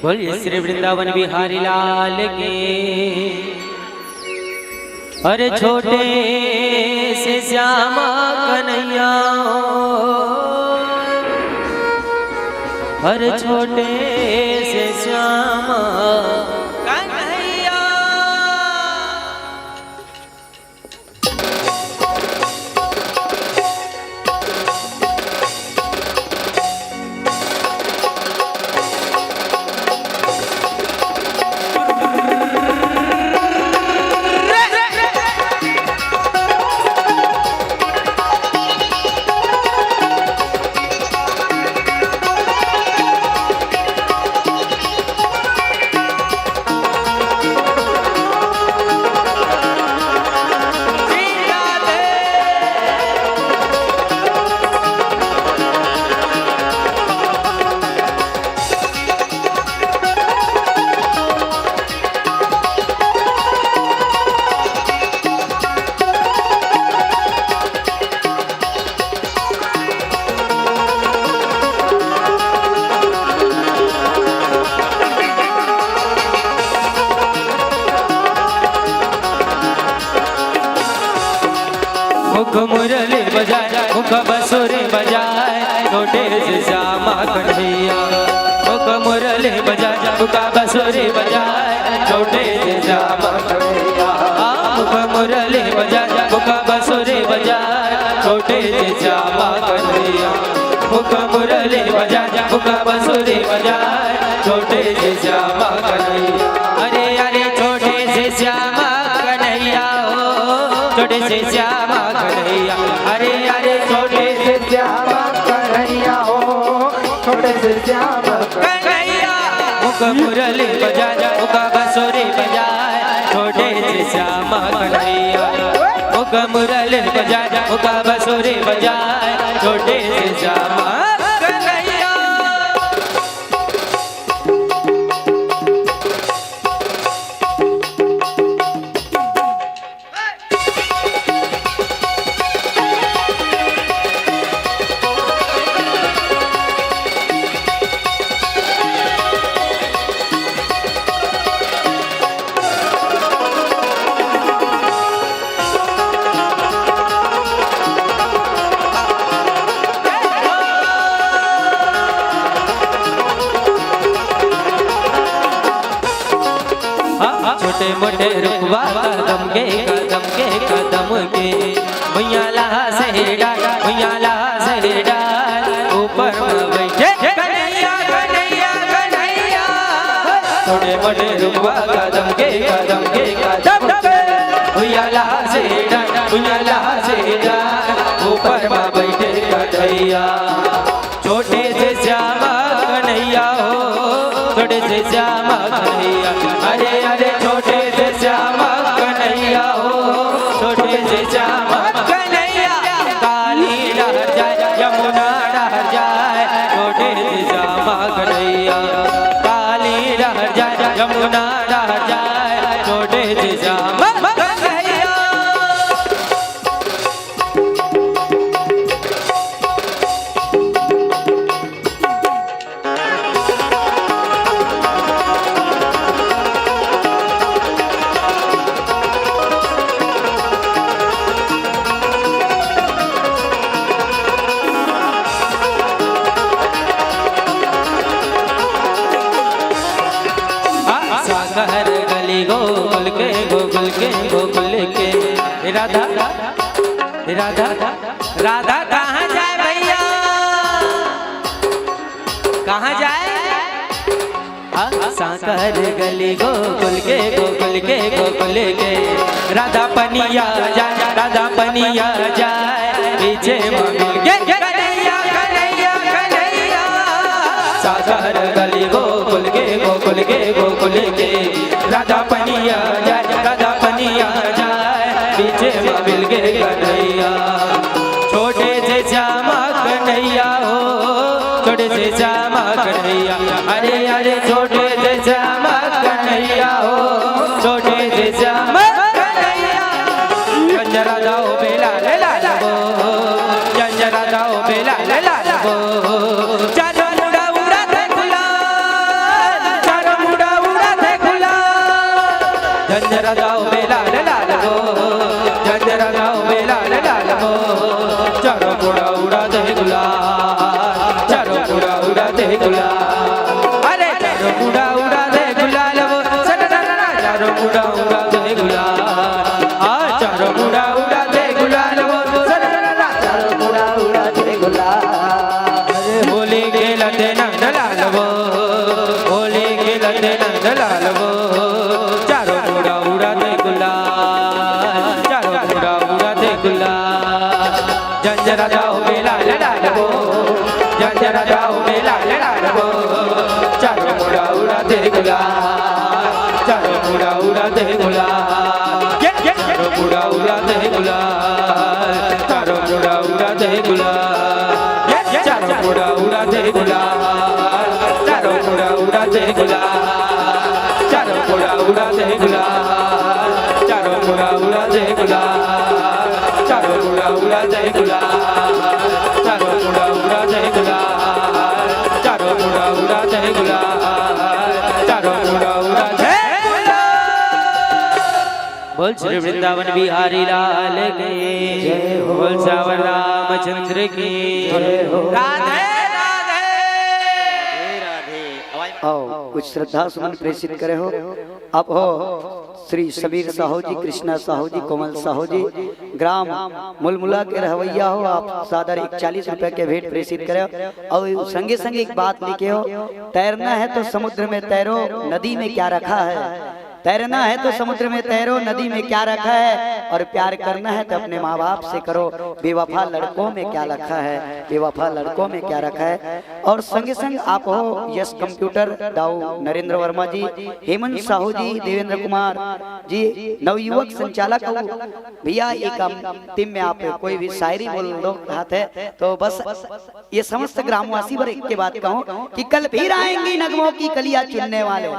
बोलिए श्री वृंदावन बिहारी लाल की। अरे छोटे से श्यामा कन्हैया, अरे छोटे से श्यामा कन्हैया। मुख मुरली बजाए, मुख बंसुरी बजाए, छोटे से श्यामा कन्हैया। मुख मुरली बजाए, मुख बंसुरी बजाए, छोटे से श्यामा कन्हैया। हाँ, मुख मुरली बजाए, मुख बंसुरी बजाए, छोटे से श्यामा कन्हैया। मुख मुरली बजाए, मुख बंसुरी बजाए, छोटे से श्यामा कन्हैया। अरे अरे छोटे से श्यामा कन्हैया हो, छोटे से श्यामा कन्हैया। अरे अरे छोटे से श्यामा कन्हैया हो, छोटे से श्याम कन्हैया। मुख मुरली बजाए, मुख बंसुरी बजाए, छोटे से श्याम कन्हैया। मुख मुरली बजाए, मुख बंसुरी बजाए, छोटे से श्याम कन्हैया। हाँ, छोटे मोटे रुखवा कदम के, कदम के, कदम के। भुइयां ला सहेड़ा, भुइयां ला सहेड़ा, ऊपर में बैठे कन्हैया, कन्हैया, कन्हैया। छोटे मोटे रुखवा कदम के, कदम के, कदम के। भुइयां ला सहेड़ा, भुइयां ला सहेड़ा, ऊपर में बैठे कन्हैया। छोटे से श्यामा कन्हैया हो, छोटे से श्यामा कन्हैया। अरे, अरे, छोटे से श्यामा कन्हैया हो, छोटे से श्यामा कन्हैया। काली डहर जाए, यमुना डहर जाए, छोटे से श्यामा कन्हैया। काली डहर जाए, यमुना डहर जाए, छोटे से श्यामा कन्हैया। हाँ, सागर गली गोकुल के, गोकुल के, गोकुल के। राधा, राधा, राधा कहाँ जाए भैया? कहाँ जाए? हाँ, सागर गली गोकुल के, गोकुल के, गोकुल के। राधा पनिया जाए, राधा पनिया जाए, पीछे में मिल के कन्हैया, कन्हैया, कन्हैया। सागर गली गोकुल के, गोकुल के, गोकुल के। राधा पनिया जाए, राधा पनिया जाए, पीछे में मिल के कन्हैया। छोटे से श्यामा कन्हैया हो, छोटे से श्यामा कन्हैया। अरे, अरे, छोटे से श्यामा कन्हैया हो, छोटे से श्यामा कन्हैया। जंजरा दाओ बेला ले ला लगो, जंजरा दाओ बेला ले ला लगो। चारों मुड़ा उड़ा थे गुलाल, चारों मुड़ा उड़ा थे गुलाल। जंजरा दाओ बेला ले ला लगो, जंजरा दाओ बेला ले ला लगो। चारों मुड़ा उड़ा दे गुलाल, चारों मुड़ा उड़ा दे गुलाल। अरे चारों मुड़ा उड़ा दे गुलाल वो, सररररा, चारों मुड़ा उड़ा दे गुलाल। आ, चारों मुड़ा उड़ा दे गुलाल वो, सररररा, चारों मुड़ा उड़ा दे गुलाल। अरे होली खेलत नंद लाल वो, होली खेलत नंद लाल वो। चारों मुड़ा उड़ा दे गुलाल, चारों मुड़ा उड़ा दे गुलाल। जंजरा जाओ बेला ले लाल वो, जंजरा जाओ बेला ले लाल वो। चारों मुड़ा उड़ा दे गुलाल, चारों मुड़ा उड़ा दे गुलाल। ये, ये, चारों मुड़ा उड़ा दे गुलाल, चारों मुड़ा उड़ा दे गुलाल। ये, ये, चारों मुड़ा उड़ा दे गुलाल, चारों मुड़ा उड़ा दे गुलाल। चारों मुड़ा उड़ा दे गुलाल, चारों मुड़ा उड़ा दे गुलाल। चारों मुड़ा उड़ा दे गुलाल, चारों मुड़ा उड़ा दे गुलाल। चारों मुड़ा उड़ा दे गुलाल, चारों मुड़ा उड़ा दे गुलाल। बोल श्री वृंदावन बिहारी लाल की, जय हो। बोल सावन रामचंद्र की, जय हो। राधे राधे। आओ, कुछ श्रद्धा सुमन प्रेषित करे हो। आप हो श्री समीर साहू जी, कृष्णा साहू जी, कोमल साहू जी, ग्राम मुलमुला के रहवैया हो। आप सादर एक चालीस रुपए के भेंट प्रेषित करे हो। और संगे संगे एक बात लिखे हो, तैरना है तो समुद्र में तैरो, नदी में क्या रखा है। तैरना है तो समुद्र में तैरो, नदी में क्या रखा है, और प्यार करना है तो अपने माँ बाप से करो। बेवफा लड़कों में क्या रखा है, बेवफा लड़कों में क्या रखा है। और संगे संग आप हो यस कंप्यूटर दाऊ नरेंद्र वर्मा जी, हेमंत साहू जी, देवेंद्र कुमार जी, नवयुवक संचालक हो भैया, ये काम टीम में आप कोई भी शायरी बोल दो हाथ है तो बस ये समस्त ग्रामवासी बर एक के बात कहूँ कि कल फिर आएंगी नगमों की कलियां चुनने वाले,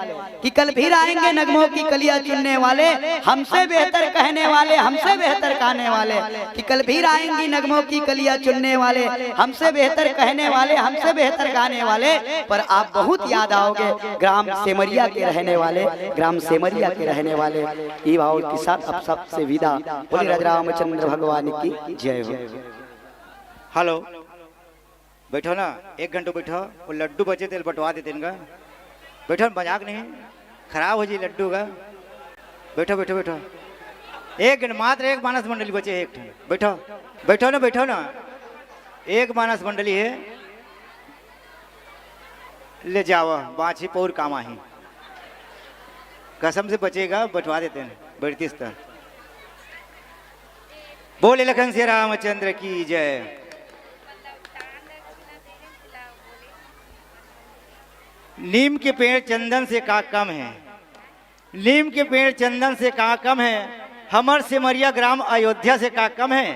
कि कल फिर आएंगे नगमों की कलियां चुनने वाले, हमसे बेहतर कहने वाले, हमसे बेहतर गाने वाले, कि कल फिर आएंगी नगमों की कलियां चुनने वाले, हमसे बेहतर कहने वाले, हमसे बेहतर गाने वाले। पर आप बहुत याद आओगे ग्राम सेमरिया के रहने वाले, ग्राम सेमरिया के रहने वाले। ये भाव के साथ आप सबसे विदा। बोले राजा रामचंद्र भगवान की जय हो। हेलो, बैठो ना, एक घंटो बैठो, वो लड्डू बचे तेल बंटवा देते इनका। बैठो ना, मजाक नहीं, खराब हो जी लड्डू का। बैठो, बैठो, बैठो। एक घंटे, मात्र एक मानस मंडली बचे है, एक ठन। बैठो, बैठो ना, बैठो ना। एक मानस मंडली है, ले जाओ, बाछी पौर काम आही। कसम से बचेगा, बंटवा देते हैं, बैठतीस त। बोले लखन सिया रामचंद्र की जय। नीम के पेड़ चंदन से का कम है, नीम के पेड़ चंदन से का कम है, हमर सिमरिया ग्राम अयोध्या से का कम है।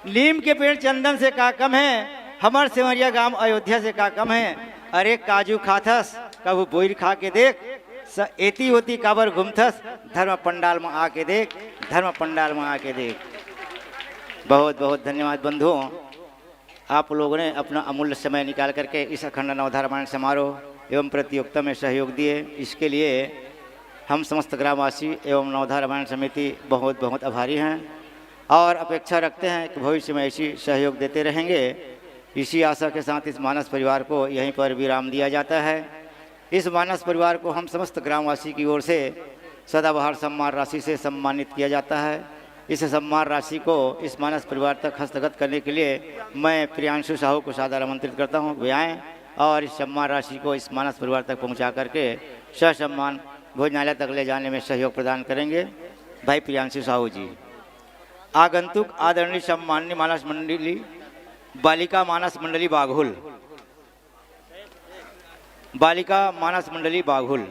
नीम के पेड़ चंदन से का कम है, हमर सिमरिया ग्राम अयोध्या से का कम है। अरे काजू खाथस, कभू बोइर खा के देख, स-, एती ओती काबर घूमथस, धर्म पंडाल में आके देख, धर्म पंडाल में आके देख। बहुत बहुत धन्यवाद बंधुओं, आप लोगों ने अपना अमूल्य समय निकाल करके इस अखंड नवधा रामायण समारोह एवं प्रतियोगिता में सहयोग दिए, इसके लिए हम समस्त ग्रामवासी एवं नवधा रामायण समिति बहुत बहुत आभारी हैं और अपेक्षा रखते हैं कि भविष्य में ऐसी सहयोग देते रहेंगे। इसी आशा के साथ इस मानस परिवार को यहीं पर विराम दिया जाता है। इस मानस परिवार को हम समस्त ग्रामवासी की ओर से सदाबहार सम्मान राशि से सम्मानित किया जाता है। इस सम्मान राशि को इस मानस परिवार तक हस्तगत करने के लिए मैं प्रियांशु साहू को सादर आमंत्रित करता हूँ। वे आएँ और इस सम्मान राशि को इस मानस परिवार तक पहुँचा करके ससम्मान भोजनालय तक ले जाने में सहयोग प्रदान करेंगे। भाई प्रियांशु साहू जी, आगंतुक आदरणीय सम्माननीय मानस मंडली, बालिका मानस मंडली बाघुल, बालिका मानस मंडली बाघुल।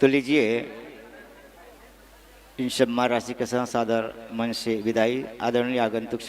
तो लीजिए, इन सम्मान राशि के साथ सादर मंच से विदाई। आदरणीय आगंतुक